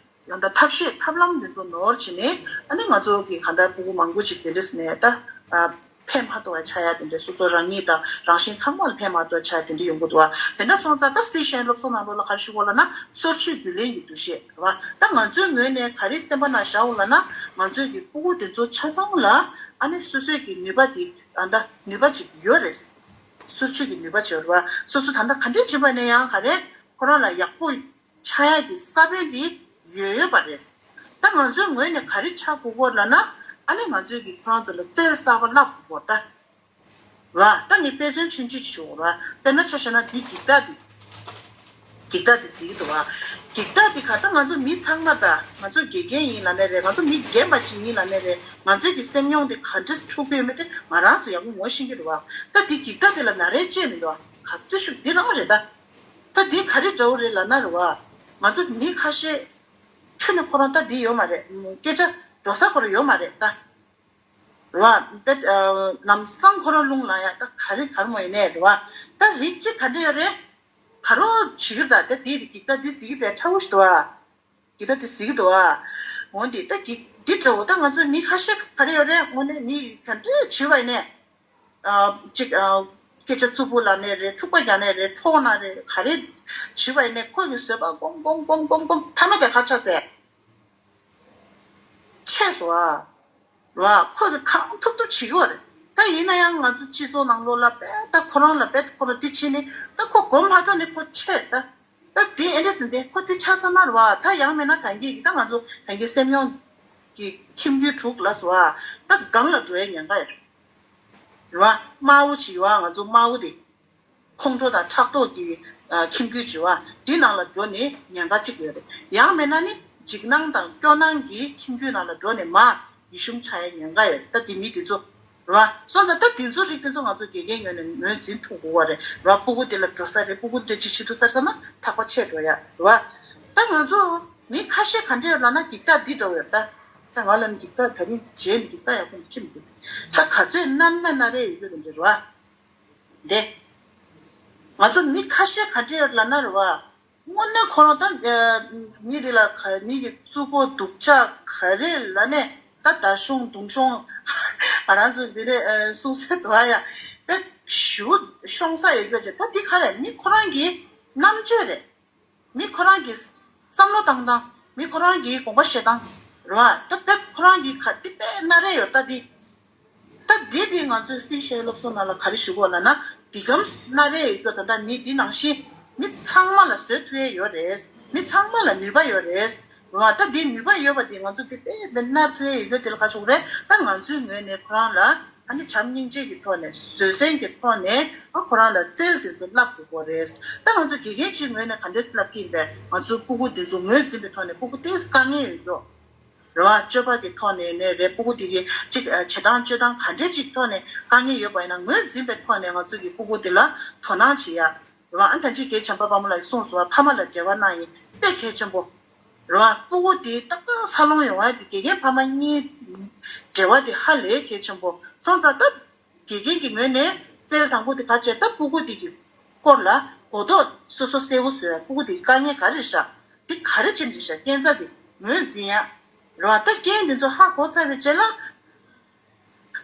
ད་ལྟ་ཐབས་ཤེས་ཐབས་ལམ་དེ་ཚོ་ནོར་བྱས་ནས་ཨ་ནི་ང་ཚོ་གི་ག་ད་སྤུ་གུ་མང་པོ་ཅིག་དེ་འདྲས་ནས་ད་ཨ། ཕན་མ་ཐོགས་པ་ཆགས་ཡ་དེ་འདྲ། སོ་སོ་རང་ཉིད་དང་རང་བཞིན་ཚང་མ་ལ་ཕན་མ་ཐོགས་ཆགས་ཡ་དེ་འདྲ་ཡོང་གི་འདུག་བ། དེ་འདྲ་སོང་ཙང་ད་སི་ཤེས་ཡོན་སློབ་གསོ་ནང་ལོགས་ལ་ག་རེ་ཞུ་དགོས་ལབ་ན་སོར་ཆུད་རྒྱུན་ལེན་གྱི་འདུ་ཤེས་རེད་བ། ད་ང་ཚོའི་ངོས་ནས་ག་རེ་སེམས་པ་ནང་བཞག་དགོས་ལབ་ན་ང་ཚོའི་གི་སྤུ་གུ་དེ་ཚོ་ཆ་ཚང་ལ་ཨ་ནི་སོ་སོའི་གི་ནུས་པ་དེ་ད་ལྟ་ནུས་པ་ཅིག་ཡོད་རེད། སོར་ཆུད་ཀྱི་ནུས་པ་ཅིག་ཡོད་རེད་བ། སོ་སོ་ད་ལྟ་ག་འདྲས་བྱེད་པ་ནས་ཡང་ག་རེ་ཁོ་རང་ལ་ཡག་པོ་ཆགས་ཡ་གི་ས་བོན་འདི་ཡོད་ཡོད་པ་རེད། ད་ང་ཚོའི་ངོས་ནས་ག་རེ་བྱ་དགོས་ཀྱི་ལབ་ན་ཨ་ནི་ང་ཚོའི་གི་ཁོ་རང་ཚོ་ལ་རྩལ་གསར་པ་བསླབ་དགོས་ཀྱི་ད། ར་ད་ངས་དཔེ་མཚོན་ཆུང་ཆུང་ཞིག་ཞུ་ར། དཔེར་ན་ཆ་བཞག་ན་འདི་འགྱིག་ཐག་འདི། འགྱིག་ཐག་འདི་ཟེར་གྱི་འདུག་བ། འགྱིག་ཐག་འདི་ག་ད་ང་ཚོ་མི་ཚང་མ་ད་ང་ཚོ་དགེ་རྒན་ཡིན་ལབ་ནའི་རེད། ང་ཚོ་མི་རྒན་པ་ཅིག་ཡིན་ལབ་ནའི་རེད། ང་ཚོའི་གི་སེམས་མྱོང་འདི་ག་འདྲས་འཁྲུག་གི་ཡོད་མེད་དེ་ང་རང་ཚོ་ཡག་པོ་ངོ་ཤེས་ཀྱི་རེད་བ། ད་འདི་འགྱིག་ཐག་འདི་ལ་ན་རེ་བཅད་མི་འདུག་བ། ག་ཚོད་ཤུགས་འདི་རང་རེད་ད། ད་འདི་ག་རེ་འདྲ་བོ་རེད་ལབ་ན་རེད་བ། ང་ཚོ་མི་ཁ་ཤས་ཁྱོན་ནས་ཁོ་རང་ད་འདི་ཡོད་མ་རེད། སྐད་ཆ་འགྲོ་ས་ཁོ་རང་ཡོད་མ་རེད་ད། རེད་བ། དཔེ་ལམ་སང་ཁོ་རང་རླུང་ལངས་ཡ་ད་ག་རེ་ག་རེ་མོ་ཡིན་ནའི་རེད་བ། ད་རིགས་གཅིག་ག་འདྲ་ཡོད་རེད། ག་རེ་བྱེད་ཀྱི་རེད་ད། ད་འདི་རིགས་ཀྱི་ད་འདི་ཟེར་གྱི་འདུག་ཁྲ་བོ་ཞིག་འདུག་བ། འདི་ད་འདི་ཟེར་གྱི་འདུག་བ། འོ་འདི་ད་འདི་འདི་འདྲ་བོ་ད་ང་ཚོ་མི་ཁ་ཤས་ག་རེ་ཡོད་རེད། འོ་ནས་མི་ག་འདྲ་བྱེད་པ་ཡིན་ནའི། ཨ་གཅིག་ཨ་སྐད་ཆ་རྩུབ་པོ་ལབ་ནའི་རེད། འཁྲུག་པ་རྒྱག་ནའི་རེད། འཕྲོག་ན་རེད། ག་རེ་བྱེད་པ་ཡིན་ནའི་ཁོ་གི་བཟོད་པ་སྒོམ་སྒོམ་སྒོམ་སྒོམ་སྒོམ་མཐའ་མ་དེ་ག་ཆགས་ཟེར། ཆད་སོང་ཨ། ར་ཁོ་གི་གང་ཐུབ་ཐུབ་བྱེད་ཀྱི་ཡོད་རེད། ད་ཡིན་ན་ཡང་ང་ཚོ་སྤྱི་ཚོགས་ནང་ལོགས་ལ་དཔེ་ད་ཁོ་རང་ལ་དཔེ་ཁོ་རང་དེ་བྱས་ནས་ད་ཁོ་སྒོམ་མ་ཐུབ་ནས་ཁོ་ཆད་ད། ད་དེ་ཨེ་འདྲས་ཟིན་ཏེ་ཁོ་དེ་ཆ་ཚང་ན་རེད་བ། ད་ཡང་མིན་ན་ད་གིན་གི་ད་ང་ཚོ་ད་གིན་སེམས་མྱོང་གི་ཁྱིམ་རྒྱུད་དྲུག་ལ་སོ་ཨ། ད་སྒང་ལ་འགྲོ་ཡའི་ཉེན་ཁ་ཡོད་རེད་བ། དམར་པོ་བྱེད་ཡོད་ཨ། ང་ཚོ་དམར་པོ་དེ་ཁོང་ཁྲོ་དང་ཕྲག་དོག་གི་ཨ་ཁྱིམ་རྒྱུད་བྱེད་བ་དེ་ནང་ལ་འགྲོ་ནས་ཉེན་ཁ་གཅིག་ཡོད་རེད། ཡང་མིན་ན་ནི་འཇིགས་སྣང་དང་སྐྱོ་སྣང་གི་ཁྱིམ་རྒྱུད་ནང་ལ་འགྲོ་ནས་མ་ཡིད་ཞུམ་ཆགས་ཡའི་ཉེན་ཁ་ཡོད་རེད། ད་དེ་མི་དེ་ཚོ། རེད་བ། སོང་ཙང་ད་དེ་ཚོ་རིགས་དེ་ཚོ་ང་ཚོ་དགེ་རྒན་ངོས་ནས་ངོས་འཛིན་ཐུབ་དགོས་པ་རེད། རེད་བ། སྤུ་གུ་དེ་ལ་འགྲོ་ས་རེད། སྤུ་གུ་དེ་ཅིག་བྱེད་ཐུབ་ས་རེད་བསམ་ན་ཐག་པ་ཆད་འགྲོ་ཡ་རེད་བ། ད་ང་ཚོ་མི་ཁ་ཤས་ག་འདྲ་ཡོད་ལབ་ན་འགྱིག་ཐག་འདི་འདྲ་བོ་ཡོད་ད། ད་ང་ལ་ནི་འགྱིག་ཐག་ད་རིང་རྗེས་ནས་འགྱིག་ཐག་ཡག་པོ་འདི་ཁྱེར་མི་འདུག་ད་ག་ཚོད་ན་ན་ན་རེ་ཡོད་རྒྱུ་དེ་འདྲ་རེད་བ། འདི། ང་ཚོ་མི་ཁ་ཤས་ག་འདྲ་ཡོད་ལབ་ན་རེད་བ། དངོས་གནས་ཁོ་རང་ད་ཨ་མི་རེ་ལ་ག་མི་གི་རྩུབ་པོ་སྡུག་ཅག་ག་རེ་ལབ་ནས་ད་ད་གཞུང་དུང་གཞུང་ ང་རང་ཚོ་འདི་ནས་གསུང་ས་དུ་བ་ཡ་དཔེ་ཞུ་ཤོང་ས་ཡོད་རྒྱུ་ཅིག་ད་འདི་ག་རེ་མི་ཁོ་རང་གི་རྣམ་དཔྱོད་རེད། མི་ཁོ་རང་གི་བསམ་བློ་བཏང་སྟངས། མི་ཁོ་རང་གི་དགོངས་པ་བཞེས་སྟངས་རེད་བ། ད་དཔེ་ཁོ་རང་གི་ག་འདི་དཔེ་སྣ་རེ་ཡོད་ད་འདི། ད་འདི་འདི་ང་ཚོའི་སི་ཤེལ་སློབ་གསོ་ནང་ལ་ག་རེ་ཞུ་དགོས་ལབ་ན། འདི་གམ་སྣ་རེ་ཡོད་རྒྱུ་ད་ལྟ་མི་འདི་ནང་བཞིན་མི་ཚང་མ་ལ་བཟོས་ཐུབ་ཡས་ཡོད་རེད། མི་ཚང་མ་ལ་ནུས་པ་ཡོད་རེད། འོ་ད་འདི་ནུས་པ་ཡོད་པ་འདི་ང་ཚོ་འདི་དཔེ་མི་སྣ་ཐུབ་ཡས་ཡོད་རྒྱུ་དེ་ལ་ག་ཆོག་རེད། ད་ང་ཚོའི་ངོས་ནས་ཁོ་རང་ལ་ཨ་ནི་བྱམས་སྙིང་རྗེ་གི་ཐོག་ནས་བཟོད་བསྲན་གྱི་ཐོག་ནས་ཨ་ཁོ་རང་ལ་རྩལ་དེ་ཚོ་བསླབ་དགོས་ཀྱི་རེད། ད་ང་ཚོ་དགེ་རྒན་གཅིག་ངོས་ནས་ག་འདྲས་བསླབ་ཀྱི་ཡིན་པས། ང་ཚོའི་སྤུ་གུ་འདི་ཚོ་ངོས་འཛིན་པའི་ཐོག་ནས་སྤུ་གུ་ཏོག་ཙམ་དཀའ་ངལ་ཡོད་རྒྱུ་རེད་བ། སྤྱོད་པ་གི་ཐོག་ནས་ནས་རེད། སྤུ་གུ་དེ་གི་གཅིག་ཨ་བྱེད་སྟངས་སྤྱོད་སྟངས་ག་འདྲས་ཅིག་ཐོག་ནས་དཀའ་ངལ་ཡོད་པ་ཡིན་ན་ངོས་འཛིན་པའི་ཐོག་ནས་ང་ཚོ་གི་སྤུ་གུ་དེ་ལ་དོ་སྣང་བྱེད་ཡ་རེད་བ། ཨ་ད་ཅི་རྒན་བྱམས་པ་དཔའ་མོ་ལགས་ཀྱིས་གསུངས་སོང་བ། ཕ་མ་ལ་འབྲེལ་བ་གནང་ཡིན་དཔེ་གལ་ཆེན་པོ་རེད་བ། སྤུ་གུ་དེ་ཏག་ཏག་འཚར་ལོངས་ཡོང་ཡ་དེ་དགེ་རྒན་ཕ་མ་གཉིས་འབྲེལ་བ་དེ་ཧ་ལས་གལ་ཆེན་པོ་སོང་ཙང་ད། དགེ་རྒན་གྱི་ངོས་ནས་རྩལ་དང་པོ་དེ་ག་བྱས། ད་སྤུ་གུ་དེ་གི་སྐོར་ལ་གོ་རྟོགས་སོ་སོ་གསལ་བོ་བཟོས། སྤུ་གུ་དེ་གི་དཀའ་ངལ་ག་རེ་རེད་ཤག་འདི་ག་རེ་བྱས་ནས་རེད་ཤག་རྐྱེན་རྩ་དེ་ངོས་འཛིན་ཡ་རེད་བ། ད་རྐྱེན་དེ་ཚོ་ཧ་གོ་ཚར་བའི་རྗེས་ལ་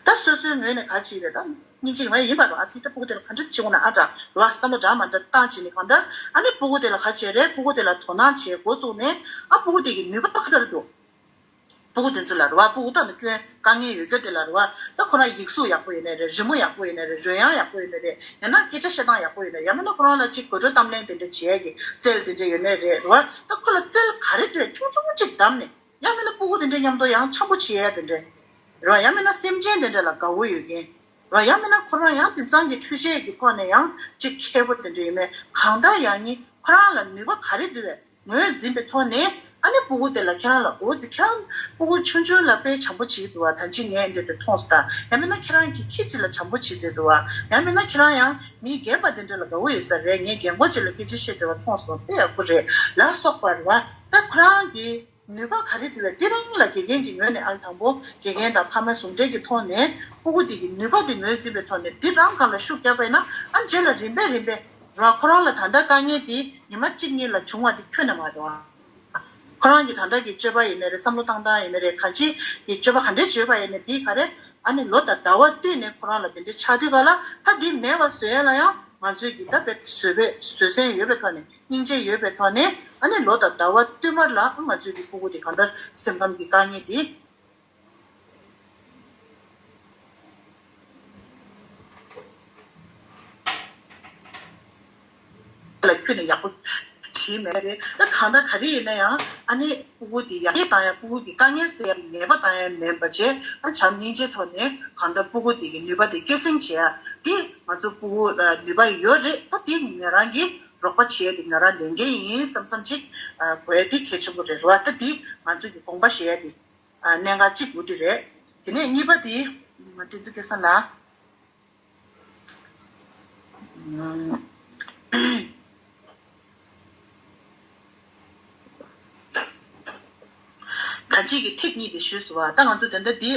ད་སོ་སོའི་ངོས་ནས་ག་བྱེད་རེད། ད་སྙིང་རྗེ་ཡིན་པ་ཡིན་པ་རེད། ཨ་ཙི་ད་སྤུ་གུ་དེ་ལ་ག་འདྲ་བྱེད་དགོས་ན་ཨ་དྲག་རེད་བ། བསམ་བློ་འདྲ་མ་འདྲ་བཏང་བྱས་ནས་གང་ལྟར་ཨ་ནི་སྤུ་གུ་དེ་ལ་ག་བྱེད་རེད། སྤུ་གུ་དེ་ལ་དོ་སྣང་བྱེད་འགོ་བཙུགས་ནས་ཨ་སྤུ་གུ་དེ་གི་ནུས་པ་ག་འདྲ་འདུག་སྤུ་གུ་དེ་ཚོ་ལ་རེད་བ། སྤུ་གུ་ད་ནི་སྐྱོན་དཀའ་ངལ་ཡོད་རྒྱུ་དེ་ལ་རེད་བ། ད་ཁོ་རང་ཡིག་གཟུགས་ཡག་པོ་ཡོད་ནའི་རེད། རི་མོ་ཡག་པོ་ཡོད་ནའི་རེད། རོལ་དབྱངས་ཡག་པོ་ཡོད་ནའི་རེད། ཡང་ན་སྐད་ཆ་བཤད་སྟངས་ཡག་པོ་ཡོད་ནའི་རེད། ཡང་མིན་ན་ཁོ་རང་ལ་ཅིག་དགོད་བྲོ་གཏམ་གླེང་དེ་འདྲ་བྱེད་ཡ་གི་རྩལ་དེ་འདྲ་ཡོད་ནའི་རེད། རེད་བ། ད་ཁོ་ལ་རྩལ་ག་རེ་འདུག་ཆུང་ཆུང་ཅིག་བདམས་ནས། ཡང་མིན་ན་སྤུ་གུ་དེ་འདྲའི་མཉམ་དུ་ཡང་འཆམ་པོ་བྱེད་ཡ་དེ་འདྲ་རེད་བ། ཡང་མིན་ན་སེམས་ཅན་དེ་འདྲ་ལ་དགའ་བོ་ཡོད་མཁན་རེད་བ། ཡང་མིན་ན་ཁོ་རང་ཡང་དེང་སང་གི་འཕྲུལ་ཆས་ཀྱི་ཐོག་ནས་ཡང་ཅིག་མཁས་པོ་དེ་འདྲ་ཡོད་མེད། གང་ལྟར་ཡང་ནི་ཁོ་རང་ལ་ནུས་པ་ག་རེ་འདུག་བས། ངོས་འཛིན་པའི་ཐོག་ནས་ཨ་ནི་སྤུ་གུ་དེ་ལ་ཁྱེད་རང་ལ་འོ་ཙི་ཁྱེད་རང་སྤུ་གུ་ཆུང་ཆུང་ལ་དཔེ་བྱམས་པོ་བྱེད་ཀྱི་འདུག་བ། ད་ཅི་ངས་འདི་དེ་མཐོང་སོང་། ད་ཡང་མིན་ན་ཁྱེད་རང་གི་ཁྱི་གཅིག་ལ་བྱམས་པོ་བྱེད་ཀྱི་འདུག་བ། ཡང་མིན་ན་ཁྱེད་རང་ཡང་མི་རྒན་པ་དེ་འདྲ་ལ་དགའ་བོ་ཡོད་ས་རེད། ངས་རྒན་གོག་གཅིག་ལ་སྐད་ཆ་བཤད་བསྡད་པ་མཐོང་སོང་། དཔེ་ཡག་པོ་རེད་ལ་སོགས་པ་རེད་བ། ད་ཁོ་རང་གི་ནུས་པ་ག་རེ་འདུག་བས། དེ་རང་ལ་དགེ་རྒན་གྱི་ངོས་ནས་ཨ་ལ་དང་པོ་དགེ་རྒན་དང་ཕ་མ་ཟུང་འབྲེལ་གྱི་ཐོག་ནས་སྤུ་གུ་དེ་གི་ནུས་པ་དེ་ངོས་འཛིན་པའི་ཐོག་ནས་དེ་རང་སྒང་ལ་ཤུགས་རྒྱབ་པ་ཡིན་ན་ཨ་རྗེས་ལ་རིམ་པས་རིམ་པས། ར་ཁོ་རང་ལ་ད་ལྟ་དཀའ་ངལ་དེ་ཉི་མ་གཅིག་གཉིས་ལ་བྱུང་བ་དེ་ཁྱོན་ནས་མ་རེད་བ། ཁོ་རང་གི་ད་ལྟ་གི་སྤྱོད་པ་ཡིན་ནའི་རེད། བསམ་བློ་བཏང་སྟངས་ཡིན་ནའི་རེད། གང་ཅི་གི་སྤྱོད་པ་ག་འདྲས་བྱོས་པ་ཡིན་ནའི་དེ་ག་རེ་ཨ་ནི་ལོ་དང་ཟླ་བ་བསྟུད་ནས་ཁོ་རང་ལ་དེ་འདྲས་ཆགས་དུས་ག་ལ་ད་དེ་མེད་པ་བཟོ་ཡ་ལ་ཡང་ང་ཚོས་ཀྱི་ད་བེད་བཟོད་པའི་བཟོད་བསྲན་ཡོད་པའི་ཐོག་ནས་སྙིང་རྗེ་ཡོད་པའི་ཐོག་ནས་ཨ་ནི་ལོ་དང་ཟླ་བ་བསྟུད་མར་ལ་ང་ཚོས་ཀྱི་ཕྲུ་གུ་དེ་གང་ལྟར་སེམས་ཁམས་ཀྱི་དཀའ་ངལ་དེ། ལ་ཁྱོན་ནས་ཡག་པོ་བྲིས་མེད་རེད། ད་གང་ལྟར་ག་རེ་ཡིན་ན་ཡང་ཨ་ནི་ཕྲུ་གུ་དེ་ཡར་རྒྱས་བཏང་ཡ། ཕྲུ་གུ་གི་དཀའ་ངལ་སེལ་ཡ་གི་ངེས་པ་བཏང་ཡ་མིན་པ་བྱས། ཨ་བྱམས་སྙིང་རྗེའི་ཐོག་ནས་གང་ལྟར་ཕྲུ་གུ་དེ་གི་ནུས་པ་དེ་སྐྱེད་སྲིང་བྱེད་ཡ་དེ་ང་ཚོ་ཕྲུ་གུ་ལ་ནུས་པ་ཡོད་རེད། ད་དེ་ང་རང་གི་རོགས་པ་བྱེད་ཡ་དེ་ང་རང་ལས་འགན་ཡིན་བསམ་བསམ་ཅིག་དགོས་ཡ་དེ་གལ་ཆེན་པོ་རེད་བ། ད་དེ་ང་ཚོ་གི་དགོངས་པ་བཞེས་ཡ་དེ་གནད་འགག་གཅིག་པུ་དེ་རེད། དེ་ནས་གཉིས་པ་དེ་བསྟན་འཛིན་སྐལ་བཟང་ལགས། ད་ཅིག་གི་ཐིག་གཉིས་དེ་ཞུས་སོང་བ། ད་ང་ཚོ་དེ་འདྲ་འདི་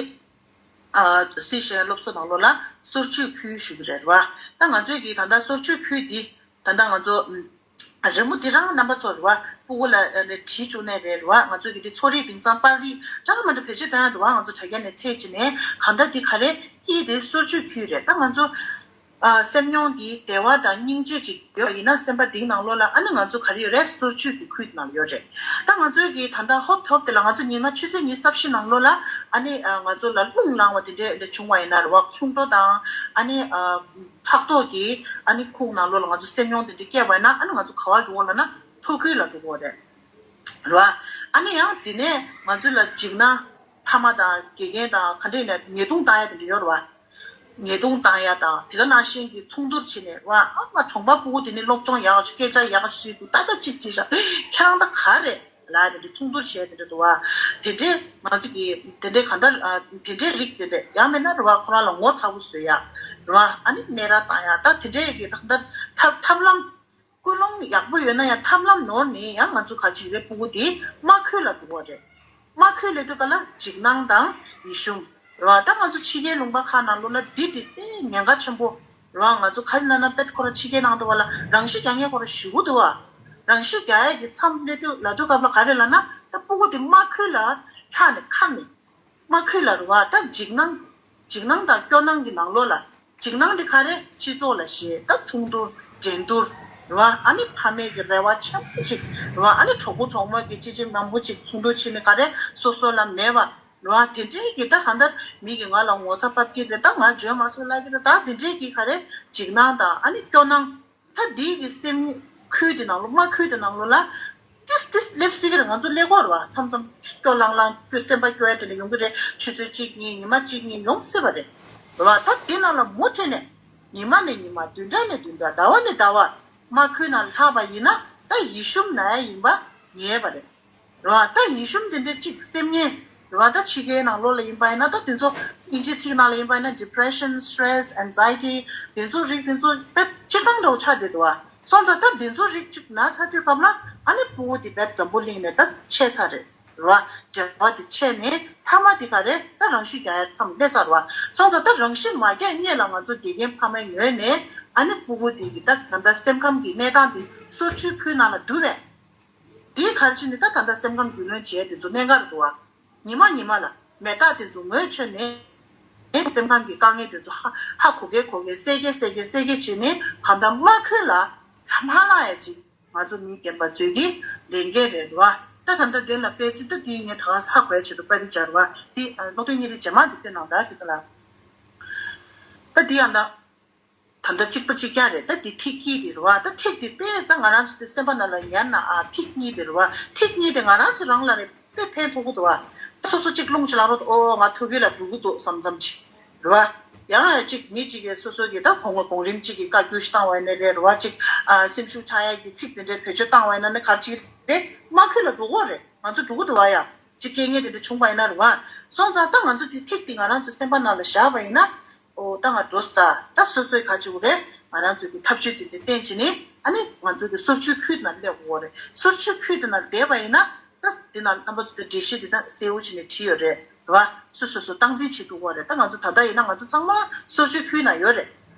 ཨ་སི་ཤེལ་སློབ་གསོ་ནང་ལོགས་ལ་སོར་ཆུད་ཁུལ་ཞུ་གི་རེད་བ། ད་ང་ཚོའི་གི་ད་ལྟ་སོར་ཆུད་ཁུལ་འདི་ད་ལྟ་ང་ཚོ་ཨ་རི་མོ་འདི་རང་རྣམ་པ་ཚོ་རེད་བ། ཕྲུ་གུ་ལ་ཨ་ནི་བྲིས་བཅུག་ནས་རེད་བ། ང་ཚོ་གི་འདི་ཚོ་རིག་དེང་སང་པར་རིས་འདྲ་མི་འདྲ་བེད་སྤྱོད་བཏང་ཡ་འདུག་བ། ང་ཚོ་དྲ་རྒྱ་ནས་ཚད་ཅིག་ནས་གང་ལྟར་འདི་ག་རེ་སྐྱིད་དེ་སོར་ཆུད་ཁུལ་རེད། ད་ང་ཚོ་ཨ་སེམས་མྱོང་འདི་བདེ་བ་དང་སྙིང་རྗེ་ཅིག་ཡོད་པ་ཡིན་ན་སེམས་པ་འདིའི་ནང་ལོགས་ལ་ཨ་ནི་ང་ཚོ་ག་རེ་ཡོད་རེད། སོར་ཆུད་ཀྱི་ཁུལ་དེ་ནང་ལ་ཡོད་རེད། ད་ང་ཚོའི་གི་ད་ལྟ་ཧོབ་ཐོབ་དེ་ལ་ང་ཚོ་ཉི་མ་ཆུ་ཚོད་ཉི་ཤུ་རྩ་བཞི་ནང་ལོགས་ལ་ཨ་ནི་ཨ་ང་ཚོ་ལ་རླུང་ལངས་པ་དེ་འདྲས་འདི་བྱུང་བ་ཡིན་ན་རེད་བ། ཁྱུང་འགྲོ་དང་ཨ་ནི་ཨ་ཕྲག་དོག་གི་ཨ་ནི་ཁུག་ནང་ལོགས་ལ་ང་ཚོ་སེམས་མྱོང་དེ་འདྲས་སྐྱེས་པ་ཡིན་ན་ཨ་ནི་ང་ཚོ་ག་བར་འགྲོ་གི་ལབ་ན་ཐོག་ཁུལ་ལ་འགྲོ་གི་རེད། རེད་བ། ཨ་ནི་ཡང་དེ་ནས་ང་ཚོ་ལ་འཇིགས་སྣང་། ཕ་མ་དང་དགེ་རྒན་དང་ག་འདྲ་ཡིན་ན་ཉེས་རྡུང་བཏང་ཡ་དེ་འདྲ་ཡོད་རེད་བ། ཉེས་རྡུང་བཏང་ཡ་དང་དེ་ག་ནང་བཞིན་གྱི་མཚུངས་བསྡུར་བྱས་ནས་རེད་བ། ཨ་ང་གྲོང་པ་ཕྲུ་གུ་དེ་ནི་སློབ་སྦྱོང་ཡག་ཤོས་སྐད་ཆ་ཡག་ཤོས་འདུག་ཏག་ཏག་ཅིག་བྱས་ཤག་ཁྱེད་རང་ད་ག་རེད་ལབ་དེ་འདྲ་མཚུངས་བསྡུར་བྱས་དེ་འདྲ་འདུག་བ། དེ་འདྲས་ང་ཚོ་གི་དེ་འདྲས་གང་ལྟར་ཨ་དེ་འདྲས་རིགས་དེ་འདྲས་ཡང་མིན་ན་རེད་བ། ཁོ་རང་ལ་ངོ་ཚ་བོ་བཟོ་ཡ་རེད་བ། ཨ་ནི་སྨད་ར་བཏང་ཡ་ད་དེ་འདྲས་ཀྱི་ད་གང་ལྟར་ཐབས་ཐབས་ལམ། ཀུན་སློང་ཡག་པོ་ཡོད་ན་ཡང་ཐབས་ལམ་ནོར་ནས་ཡང་ང་ཚོ་ག་ཅིག་རེད། ཕྲུ་གུ་དེ་མ་ཁོལ་ལ་འགྲོ་གི་རེད། མ་ཁོལ་ལས་དུས་ག་ལ་འཇིགས་སྣང་དང་ཡིད་ཞུམ་རེད་བ། ད་ང་ཚོ་ཕྱི་རྒྱལ་ལུང་པ་ཁག་ནང་ལོགས་ལ་འདི་དེ་དཔེ་ཉེན་ཁ་ཆེན་པོ་རེད་བ། ང་ཚོ་ག་ཅི་ལབ་ན་དཔེ་ཁོ་རང་ཕྱི་རྒྱལ་ནང་དུ་བ་ལ་རང་ཤི་རྒྱག་མཁན་ཁོ་རང་ཞེ་པོ་འདུག་བ། རང་ཤི་རྒྱག་ཡས་ཀྱི་མཚམས་སླེབས་དུས་ལབ་དུས་སྐབས་ལ་ག་རེ་ལབ་ན་ད་ཕྲུ་གུ་དེ་མ་ཁོལ་ལ་ལྷག་ནས་ཁ་ནས་མ་ཁོལ་ལ་རེད་བ། ད་འཇིགས་སྣང་ འཇིགས་སྣང་དང་སྐྱོ་སྣང་གི་ནང་ལོགས་ལ། འཇིགས་སྣང་དེ་ག་རེ། སྤྱི་ཚོགས་ལ་ཞེད་ད་མཚུངས་བསྡུར་འགྲན་བསྡུར། རེད་བ། ཨ་ནི་ཕ་མེས་ཀྱི་རེ་བ་ཆེན་པོ་ཅིག་རེད་བ། ཨ་ནི་གྲོགས་པོ་གྲོགས་མོ་གི་ཅི་ཅི་མང་པོ་ཅིག་མཚུངས་བསྡུར་བྱས་ནས་ག་རེ་སོ་སོ་ལ་མེད་པ་རེད་བ། དེ་འདྲའི་གི་ད་གང་ལྟར་མི་གི་ང་ལ་ངོ་ཚ་ཕབ་ཀྱི་རེད། ད་ང་འཇོན་མ་སོང་ལབ་ཀྱི་རེད། ད་དེ་འདྲའི་གི་ག་རེ་འཇིགས་སྣང་དང་ཨ་ནི་སྐྱོ་སྣང་། ད་འདི་གི་སེམས་ཁུལ་དེ་ནང་ལོགས། མ་ཁུལ་དེ་ནང་ལོགས་ལ་ཏིས་ཏིས་སླེབས་སྲིད་ཀྱི་རེད། ང་ཚོ་ཀླད་ཀོར་བ་མཚམས་མཚམས་སྐྱོ་ལང་ལང་སྐྱོ་སེམས་པ་སྐྱོ་ཡ་དེ་འདྲ་ཡོང་གི་རེད། ཆུ་ཚོད་གཅིག་གཉིས་ཉི་མ་གཅིག་གཉིས་ཡོང་སྲིད་པ་རེད། རེད་བ། ད་དེ་ནང་ལ་མུ་མཐུད་ནས་ཉི་མ་ནས་ཉི་མ། བདུན་ཕྲག་ནས་བདུན་ཕྲག་ཟླ་བ་ནས་ཟླ་བ་མ་ཁུལ་ནང་ལྷག་པ་ཡིན་ན་ད་ཡིད་ཞུམ་ན་ཡ་ཡིན་པ་ངེས་པ་རེད། རེད་བ། ད་ཡིད་ཞུམ་དེ་འདྲ་གཅིག་སེམས་ངལ་རེད་བ། ད་ཕྱི་རྒྱལ་ནང་ལོགས་ལ་ཡིན་པ་ཡིན་ན་ད་དེ་ཚོ་དབྱིན་ཇིའི་ཚིག་ནང་ལ་ཡིན་པ་ཡིན་ན་depression, stress, anxiety དེ་ཚོ་རིགས་དེ་ཚོ་དཔེ་སྤྱིར་བཏང་འདྲ་བོ་ཆགས་བསྡད་འདུག་བ། སོང་ཙང་ད་དེ་ཚོ་རིགས་གཅིག་ན་ཚར་དུས་སྐབས་ལ་ཨ་ནི་ཕྲུ་གུ་དེ་དཔེ་འཛམ་བུ་གླིང་ནས་ད་ཆད་ཚར་རེད། རེད་བ། འབྲེལ་བ་དེ་ཆད་ནས་མཐའ་མ་དེ་ག་རེ་ད་རང་ཤི་རྒྱག་ཡ་མཚམས་སླེབས་ཚར་བ། སོང་ཙང་ད་རང་ཤི་མ་རྒྱག་སྔོན་ལ་ང་ཚོ་དགེ་རྒན་ཕ་མའི་ངོས་ནས་ཨ་ནི་ཕྲུ་གུ་དེ་གི་ད་ད་ལྟ་སེམས་ཁམས་ཀྱི་གནས་སྟངས་དེ་སོར་ཆུད་ཁུལ་ནང་ལ་བསྡུ་བས། དེའི་ག་རེ་བྱས་ནས་ད་ད་ལྟ་སེམས་ཁམས་རྒྱུས་ལོན་བྱེད་ཡ་དེ་ཚོ་གནད་འགག་རེད་འདུག་བ། ཉི་མ་ཉི་མ་ལ་མེ་སྟག་དེ་ཚོ་ངོས་ཆོད་ནས་སེམས་ཁམས་ཀྱི་དཀའ་ངལ་དེ་ཚོ་ཧ་ཧ་གོ་གེ་གོ་གེ་སེལ་གེ་སེལ་གེ་སེལ་གེ་བྱས་ནས་གང་ལྟར་མ་ཁུལ་ལ་མ་ལྷག་ཡ་ཅིག་ང་ཚོ་མི་རྒན་པ་ཚོས་ཀྱི་ལས་འགན་རེད་བ། ད་ད་ལྟ་དེ་ལ་དཔེ་ཚིག་ད་དེ་ངས་ད་ག་ཧ་གོ་ཡ་ཆེད་དུ་པར་རིས་སྦྱར་བ། དེ་ཨ་སློབ་ཐུན་གཉིས་རེ་རྗེས་མ་དེ་བསྟན་གནང་ད་ཞུ་ད་ལ། ད་དེ་ཡང་ད། ད་ལྟ་གཅིག་པ་གཅིག་རྐྱང་རེད། ད་དེ་ཐིག་གཉིས་དེ་རེད་བ། ད་ཐིག་དེ་དཔེ་ད་ང་རང་ཚོ་དེ་སེམས་པ་ནང་ལ་ཉར་ན་ཨ་ཐིག་གཉིས་དེ་རེད་བ། ཐིག་གཉིས་དེ་ང་རང་ཚོ་རང་ལ་རེད་དཔེ་ཕན་ཐོགས་ཀྱི་འདུག་བ། སོ་སོ་གཅིག་རླུང་ཅིག་ལངས་རོགས་ཨོ་ང་ཐུག་གི་ལ་འགྲོ་གི་འདུག་བསམ་བསམ་ཅིག་རེད་བ། ཡང་ཡང་གཅིག་མི་གཅིག་གིས་སོ་སོ་གི་ད་གོང་གོང་རིམ་གཅིག་གི་བཀའ་བཀྱོན་ཞིག་བཏང་བ་ཡིན་ནའི་རེད། རེད་བ། གཅིག་ཨ་སེམས་ཤུགས་ཆག་ཡ་གི་ཚིག་དེ་འདྲའི་བེད་སྤྱོད་བཏང་བ་ཡིན་ན་ནི་ག་རེ་བྱེད་ཀྱི་རེད། མ་ཁུལ་ལ་འགྲོ་གི་རེད། ང་ཚོ་འགྲོ་གི་འདུག་བ་ཡ། གཅིག་རྐྱེན་ངན་དེ་འདྲ་བྱུང་བ་ཡིན་ན་རེད་བ། སོང་ཙང་ད་ང་ཚོ་དེ་ཐིག་དེ་ང་རང་ཚོ་སེམས་པ་ནང་ལ་བཞག་པ་ཡིན་ན། ཨོ་ད་ང་འགྲོ་ས་ད་ད་སོ་སོའི་ག་ཅིག་རེད། ང་རང་ཚོ་གི་ཐབས་ཇུས་དེ་འདྲ་བསྟེན་བྱས་ནས་ཨ་ནི་ང་ཚོ་གི་སོར་ཆུད་ཁུལ་དེ་ན་སླེབས་དགོས་རེད། སོར་ཆུད་ཁུལ་དེ་ན་བསྡད་པ་ཡིན་ན་ད་དེ་ན་རྣམ་པ་ཚོ་ད་འགྲེལ་བཤད་དེ་ད་གསལ་བོ་བྱས་ནས་བྲིས་ཡོད་རེད་རེད་བ། སོ་སོ་སོ་སྟངས་འཛིན་བྱེད་ཐུབ་དགོས་རེད། ད་ང་ཚོ་ད་ལྟ་ཡིན་ན་ང་ཚོ་ཚང་མ་སོར་ཆུད་ཁུལ་ན་ཡོད་རེད་རེད་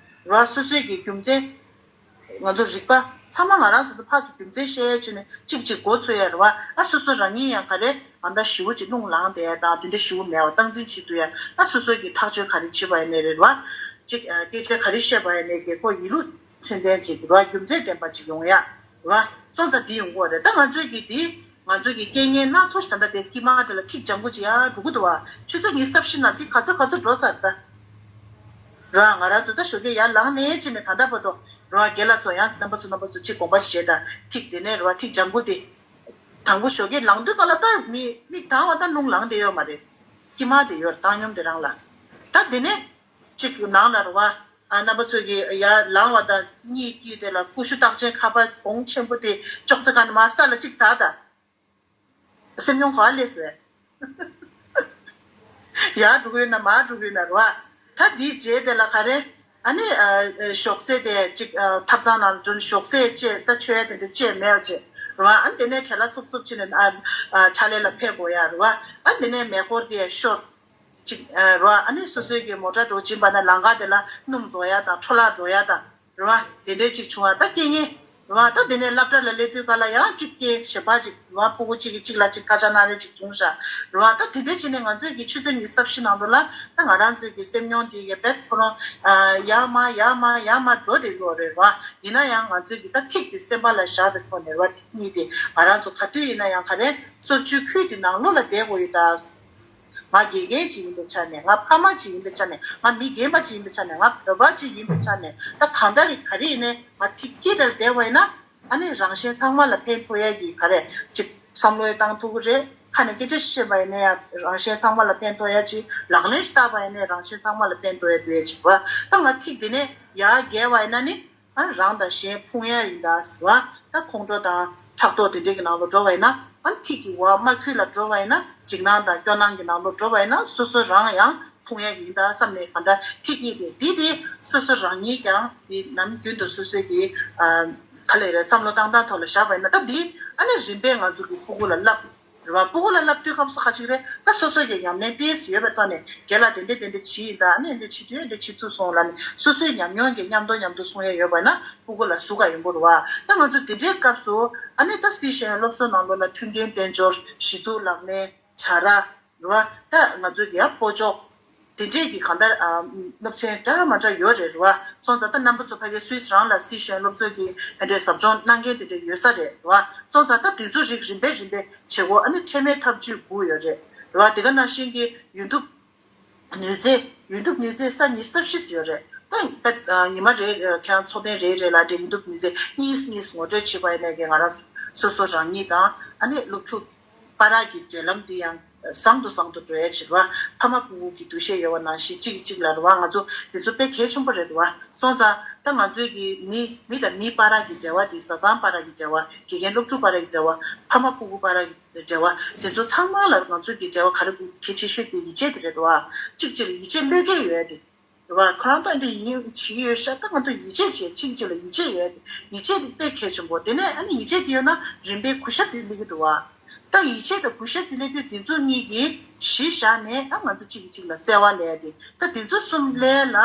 བ། སོ་སོའི་གི་རྒྱུ་མཚན། ང་ཚོ་རིག་པ་ཚང་མ་ང་རང་ཚོ་ཕར་ཚུར་རྒྱུ་མཚན་བཤད་ཡས་བྱས་ནས་གཅིག་གཅིག་མགོ་ཚོས་ཡ་རེད་བ། ཨ་སོ་སོ་རང་ཉིད་ཡང་ག་རེ་ཨ་མདའ་ཞི་བོ་ཅིག་རླུང་ལངས་བསྡད་ཡ་དང་དེ་འདྲ་ཞི་བོ་མེད་པ་སྟངས་འཛིན་བྱེད་ཐུབ་ཡ། ཨ་སོ་སོ་གི་ཐག་གཅོད་ག་རེ་བྱེད་པ་ཡིན་ནའི་རེད་བ། གཅིག་སྐད་ཆ་ག་རེ་བཤད་པ་ཡིན་ནའི་དགེ་ཁོ་ཡིད་ལུས་མཚོན་ལྡན་ཅིག་རེད་བ། རྒྱུ་མཚན་ལྡན་པ་ཅིག་ཡོང་ཡ་རེད་བ། སོང་ཙང་འདི་ཡོང་གི་རེད། ད་ང་ཚོའི་གི་འདི་ང་ཚོ་གི་རྐྱེན་ངན་སྣ་ཚོགས་ཤིག་ད་ལྟ་དེ་དཀྱིལ་མ་དེ་ལ་ཐིག་ལྗང་གུ་ཅིག་ཡར་འགྲོ་གི་འདུག་བ། ཆུ་ཚོད་ཉི་ཤུ་རྩ་བཞི་ནང་ཐིག་ག་ཚོད་ག་ཚོད་འགྲོ་ཚར་ད། ར་ང་རང་ཚོ་ད་ཞོགས་ཀས་ཡར་ལངས་ནས་ཕྱིན་ནས་ད་ལྟ་བར་དུ་ར་རྒན་ལགས་ཚོ་ཡང་རྣམ་པ་ཚོ་རྣམ་པ་ཚོ་གཅིག་དགོངས་པ་བཞེས་དང་ཐིག་དེ་ནས་ར་ཐིག་ལྗང་གུ་དེ། དང་པོ་ཞོགས་ཀས་ལངས་དུས་ག་ལ་ད་མི་མིག་གདངས་བ་ད་རླུང་ལངས་བསྡད་ཡོད་མ་རེད། དཀྱིལ་མ་དེ་ཡོད་རེད། བཏང་སྙོམས་དེ་རང་ལ། ད་དེ་ནས་གཅིག་ནང་ལ་ར་བ། ཨ་རྣམ་པ་ཚོ་གིས་ཡར་ལངས་བ་དང་གཉིད་སྐྱིད་དེ་ལ་ཀུ་ཤུ་རྟགས་ཅན་ཁ་པར་གོང་ཆེན་པོ་དེ་ཅོག་ཙེ་ག་ནས་མར་ས་ལ་གཅིག་འཛེགས་དང་། སེམས་མྱོང་ག་པར་སླེབས་སོང་། ཡར་འགྲོ་གི་ཡོད་ན་མར་འགྲོ་གི་ཡོད་ན་རེད་བ། ད་དེའི་རྗེས་དེ་ལ་ག་རེ། ཨ་ནི་ཨ་ཨ་ཞོགས་ཟས་དེ་གཅིག་ཨ་ཐབ་ཚང་ནང་འགྲོ་ནས་ཞོགས་ཟས་བཅད་ད་མཆོད་ཡ་དེ་འདྲ་བཅད་མེད་བཅད་རེད་བ། ཨ་ནི་དེ་ནས་བྲེལ་བ་འཚུབ་འཚུབ་བྱས་ནས་ཨ་ཨ་ཕྱག་ལས་ལ་ཕེབས་དགོས་ཡ་རེད་བ། ཨ་ནི་དེ་ནས་མེ་འཁོར་དེ་ཤོར། གཅིག་ཨ་རེད་བ། ཨ་ནི་སོ་སོའི་གི་མོ་ཊ་འགྲོ་བྱིན་པ་ན་ལམ་ཁ་དེ་ལ་སྣུམ་བཟོ་ཡ་དང་འཕྲོ་བརླག་འགྲོ་ཡ་དང་། རེད་བ། དེ་འདྲའི་ཅིག་བྱུང་བ་ད་རྐྱེན་ངན། རེད་བ། ད་དེ་ནས་སློབ་གྲྭ་ལ་སླེབས་དུས་ག་ལ་ཡང་གཅིག་རྐྱེན་གཞན་པ་ཅིག་རེད་བ། ཕྲུ་གུ་གཅིག་གིས་གཅིག་ལ་ཅིག་སྐད་ཆ་གནང་རེས་ཅིག་བྱུང་ཤག་རེད་བ། ད་དེ་འདྲའི་བྱས་ནས་ང་ཚོས་ཀྱི་ཆུ་ཚོད་ཉི་ཤུ་རྩ་བཞི་ནང་དུ་ལ་ད་ང་རང་ཚོའི་གི་སེམས་མྱོང་དེ་གི་བེད་ཁོ་རང་ཡར་མར་ཡར་མར་ཡར་མར་འགྲོ་བསྡད་ཡོད་རེད་བ། ཡིན་ན་ཡང་ང་ཚོས་ཀྱི་ད་ཐིག་དེ་སེམས་པ་ལ་བཞག་པའི་ཐོག་ནས་རེད་བ། ཐིག་གཉིས་དེ་ང་རང་ཚོ་ག་དུས་ཡིན་ན་ཡང་ག་རེ་སོར་ཆུད་ཁུལ་དེ་ནང་ལོགས་ལ་བསྡད་དགོས་ཡོད་ད། ང་དགེ་རྒན་ཅིག་ཡིན་པའི་ཆ་ནས། ང་ཕ་མ་ཅིག་ཡིན་པའི་ཆ་ནས། ང་མི་རྒན་པ་ཅིག་ཡིན་པའི་ཆ་ནས། ང་བོད་པ་ཅིག་ཡིན་པའི་ཆ་ནས། ད་གང་ལྟར་རེད། ག་རེ་ཡིན་ནའི་ང་ཐིག་གི་དེར་བསྡད་པ་ཡིན་ན་ཨ་ནི་རང་གཞན་ཚང་མ་ལ་ཕན་ཐོགས་ཡ་གི་ག་རེ་ཅིག་བསམ་བློ་ཡང་བཏང་ཐུབ་ཀྱི་རེད། ཁ་ནས་སྐད་ཆ་བཤད་པ་ཡིན་ན་ཡང་རང་གཞན་ཚང་མ་ལ་ཕན་ཐོགས་ཡ་ཅིག་ལག་ལེན་ཞིག་བསྟར་པ་ཡིན་ན་རང་གཞན་ཚང་མ་ལ་ཕན་ཐོགས་ཡ་འདུག་ཡ་ཅིག་རེད། ད་ང་ཐིག་འདི་ནས་ཡར་བརྒལ་བ་ཡིན་ན་ནི། ཨ་རང་དང་གཞན་ཕུང་ཡ་ཡིན་ད་ཟེར་བ། ད་ཁོང་ཁྲོ་དང་ཕྲག་དོག་དེ་འདྲས་ཀྱི་ནང་ལོགས་འགྲོ་བ་ཡིན་ན། ཨ་ཐིག་གི་འོག་མ་ཁུལ་ལ་འགྲོ་བ་ཡིན་ན། འཇིགས་སྣང་དང་སྐྱོ་སྣང་གི་ནང་ལོགས་འགྲོ་བ་ཡིན་ན། སོ་སོ་རང་ཡང་ཕུང་ཡ་ཡིན་ད་བསམ་ནས། ག་འདྲ་ཐིག་གཉིས་དེ་འདི་དེ་སོ་སོ་རང་ཉིད་ཀྱང་དེ་ནམ་རྒྱུན་དུ་སོ་སོའི་གི་ཨ་ག་ལེ་རེད། བསམ་བློ་བཏང་སྟངས་ཐོག་ལ་བཞག་པ་ཡིན་ན། ད་འདི་ཨ་ནི་རིམ་པས་ང་ཚོ་གི་སྤུ་གུ་ལ་བསླབ། རེད་བ། སྤུ་གུ་ལ་བསླབ་དུས་སྐབས་སུ་ཁ་ཅིག་རེད། ད་སོ་སོ་གི་ཉམས་ལེན་ཏོག་ཙམ་ཡོད་པའི་ཐོག་ནས་རྒན་ལགས་དེ་འདྲས་དེ་འདྲས་བྱས་ཡིན་ད། ཨ་ནི་འདི་བྱེད་དུས་འདི་བྱེད་ཐུབ་སོང་ལབ་ནས་སོ་སོའི་ཉམས་མྱོང་གི་མཉམ་དུ་མཉམ་དུ་གསུང་ཡ་ཡོད་པ་ན་སྤུ་གུ་ལ་ཟུག་ག་ཡོང་གི་རེད་བ། ད་ང་ཚོ་དེ་འདྲའི་སྐབས་སུ་ཨ་ནི་ད་སྲིད་གཞུང་སློབ་གསོ་ནང་ལོགས་ལ་མཐུན་རྐྱེན་དཔལ་འབྱོར། གཞི་གཙོ་ལག་ལེན། བྱ་ར། རེད་བ། ད་ང་ཚོ་གི་ཡང་སྤོ་ལྕོག་དེ་འདྲས་ཀྱི་གང་ལྟར་ཨ་སློབ་ཚན་འདྲ་མ་འདྲ་ཡོད་རེད་རེད་བ། སོང་ཙང་ད་རྣམ་པ་ཚོ་ཕ་གིའི་སུད་སི་རང་ལ་སི་ཤེས་ཡོན་སློབ་གསོ་གི་དེ་འདྲས་ཟབ་སྦྱོང་གནང་མཁན་དེ་འདྲས་ཡོད་ས་རེད་རེད་བ། སོང་ཙང་ད་དེ་ཚོ་རིགས་རིམ་པས་རིམ་པས་བྱེད་སྒོ། ཨ་ནི་འཕྲལ་མའི་ཐབས་ཇུས་དགུ་ཡོད་རེད་རེད་བ། དེ་ག་ནང་བཞིན་གྱི་ཡོན་ཐུབ་ནུས་རྩལ། ཡོན་ཐུབ་ནུས་རྩལ་ས་ཉི་ཤུ་རྩ་བཞི་ཡོད་རེད། ད་ད་ཉི་མ་རེ་རེ་ཁྱེད་རང་ཚོགས་ཐེངས་རེ་རེ་ལ་དེ་ཡོན་ཐུབ་ནུས་རྩལ་གཉིས་གཉིས་ངོ་སྤྲོད་བྱེད་པ་ཡིན་ནའི་གི་ང་རང་སོ་སོ་རང་ཉིད་དང་ཨ་ནི་སློབ་ཕྲུག་བར་གྱི་འབྲེལ་ལམ་འདི་ཡང་བཟང་དུ་བཟང་དུ་འགྲོ་ཡ་ཕྱིར་བ། ཕ་མ་སྤུ་གུ་གི་འདུ་ཤེས་ཡོད་པ་ནང་བཞིན་གཅིག་གིས་གཅིག་ལ་རེད་བ། ང་ཚོ་དེ་ཚོ་དཔེ་གལ་ཆེན་པོ་རེད་འདུག་བ། སོང་ཙང་ད་ང་ཚོའི་གི་མི་མི་དང་མི་བར་གྱི་འབྲེལ་བ་དེ། བཟའ་ཚང་བར་གྱི་འབྲེལ་བ། དགེ་རྒན་སློབ་ཕྲུག་བར་གྱི་འབྲེལ་བ། ཕ་མ་སྤུ་གུ་བར་གྱི་འབྲེལ་བ་དེ་ཚོ་ཚང་མ་ལ་ང་ཚོ་གི་འབྲེལ་བ་ག་རེ་གལ་ཆེ་ཤོས་དེ་ཡིད་ཆེས་དེ་རེད་དོ། གཅིག་གཅིག་ལ་ཡིད་ཆེས་བློས་འགེལ་ཡོད་དེ་རེད་བ། ཁོ་རང་ད་འདི་ཡིན་བྱེད་ཀྱི་ཡོད་ཤག་ད་ང་ཚོ་ཡིད་ཆེས་བྱེད། གཅིག་གཅིག་ལ་ཡིད་ཆེས་ཡོད་དེ། ཡིད་ཆེས་དེ་དཔེ་གལ་ཆེན་པོ། དེ་ནས་ཨ་ནི་ཡིད་ཆེས་དེ་ཡོད་ན་རིམ་པས་གུས་ཞབས་དེ་སླེབས་ཀྱི་འདུག་བ། ད་ཡིད་ཆེས་དང་གུས་ཞབས་དེ་སླེབས་དུས་དེ་ཚོ་གཉིས་ཀྱིས་གཞི་བཞག་ནས་ཨ་ང་ཚོ་གཅིག་གིས་གཅིག་ལ་བརྩེ་བ་སླེབས་དེ། ད་དེ་ཚོ་གསུམ་སླེབས་ལ་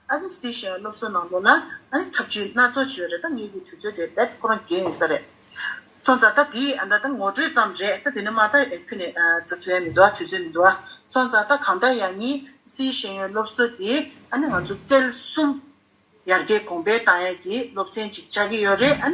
ཨ་ནི་སི་ཤེས་ཡོན་སློབ་གསོ་ནང་ལོགས་ལ་ཨ་ནི་ཐབས་ཇུས་སྣ་ཚོགས་བྱོས་རེད། ད་ངེད་ཀྱི་དུས་ཚོད་དེ་རྦད་ཁོ་རང་རྒྱན་ཡིན་ས་རེད། སོང་ཙང་ད་དེ་ཨ་ད་ད་ངོ་སྤྲོད་ཙམ་རེད། ད་དེ་ནས་མ་ད་ཨེ་ཁུ་ནས་ད་ཐུབ་ཡ་མི་འདུག་ཨ། དུས་ཚོད་མི་འདུག་ཨ། སོང་ཙང་ད་གང་ལྟར་ཡང་ནི་སི་ཤེས་ཡོན་སློབ་གསོ་དེ་ཨ་ནི་ང་ཚོ་རྩལ་གསུམ་ཡར་རྒྱས་གོང་འཕེལ་བཏང་ཡ་གི་སློབ་ཚན་ཅིག་ཆགས་ཀྱི་ཡོད་རེད། ཨ་ནི།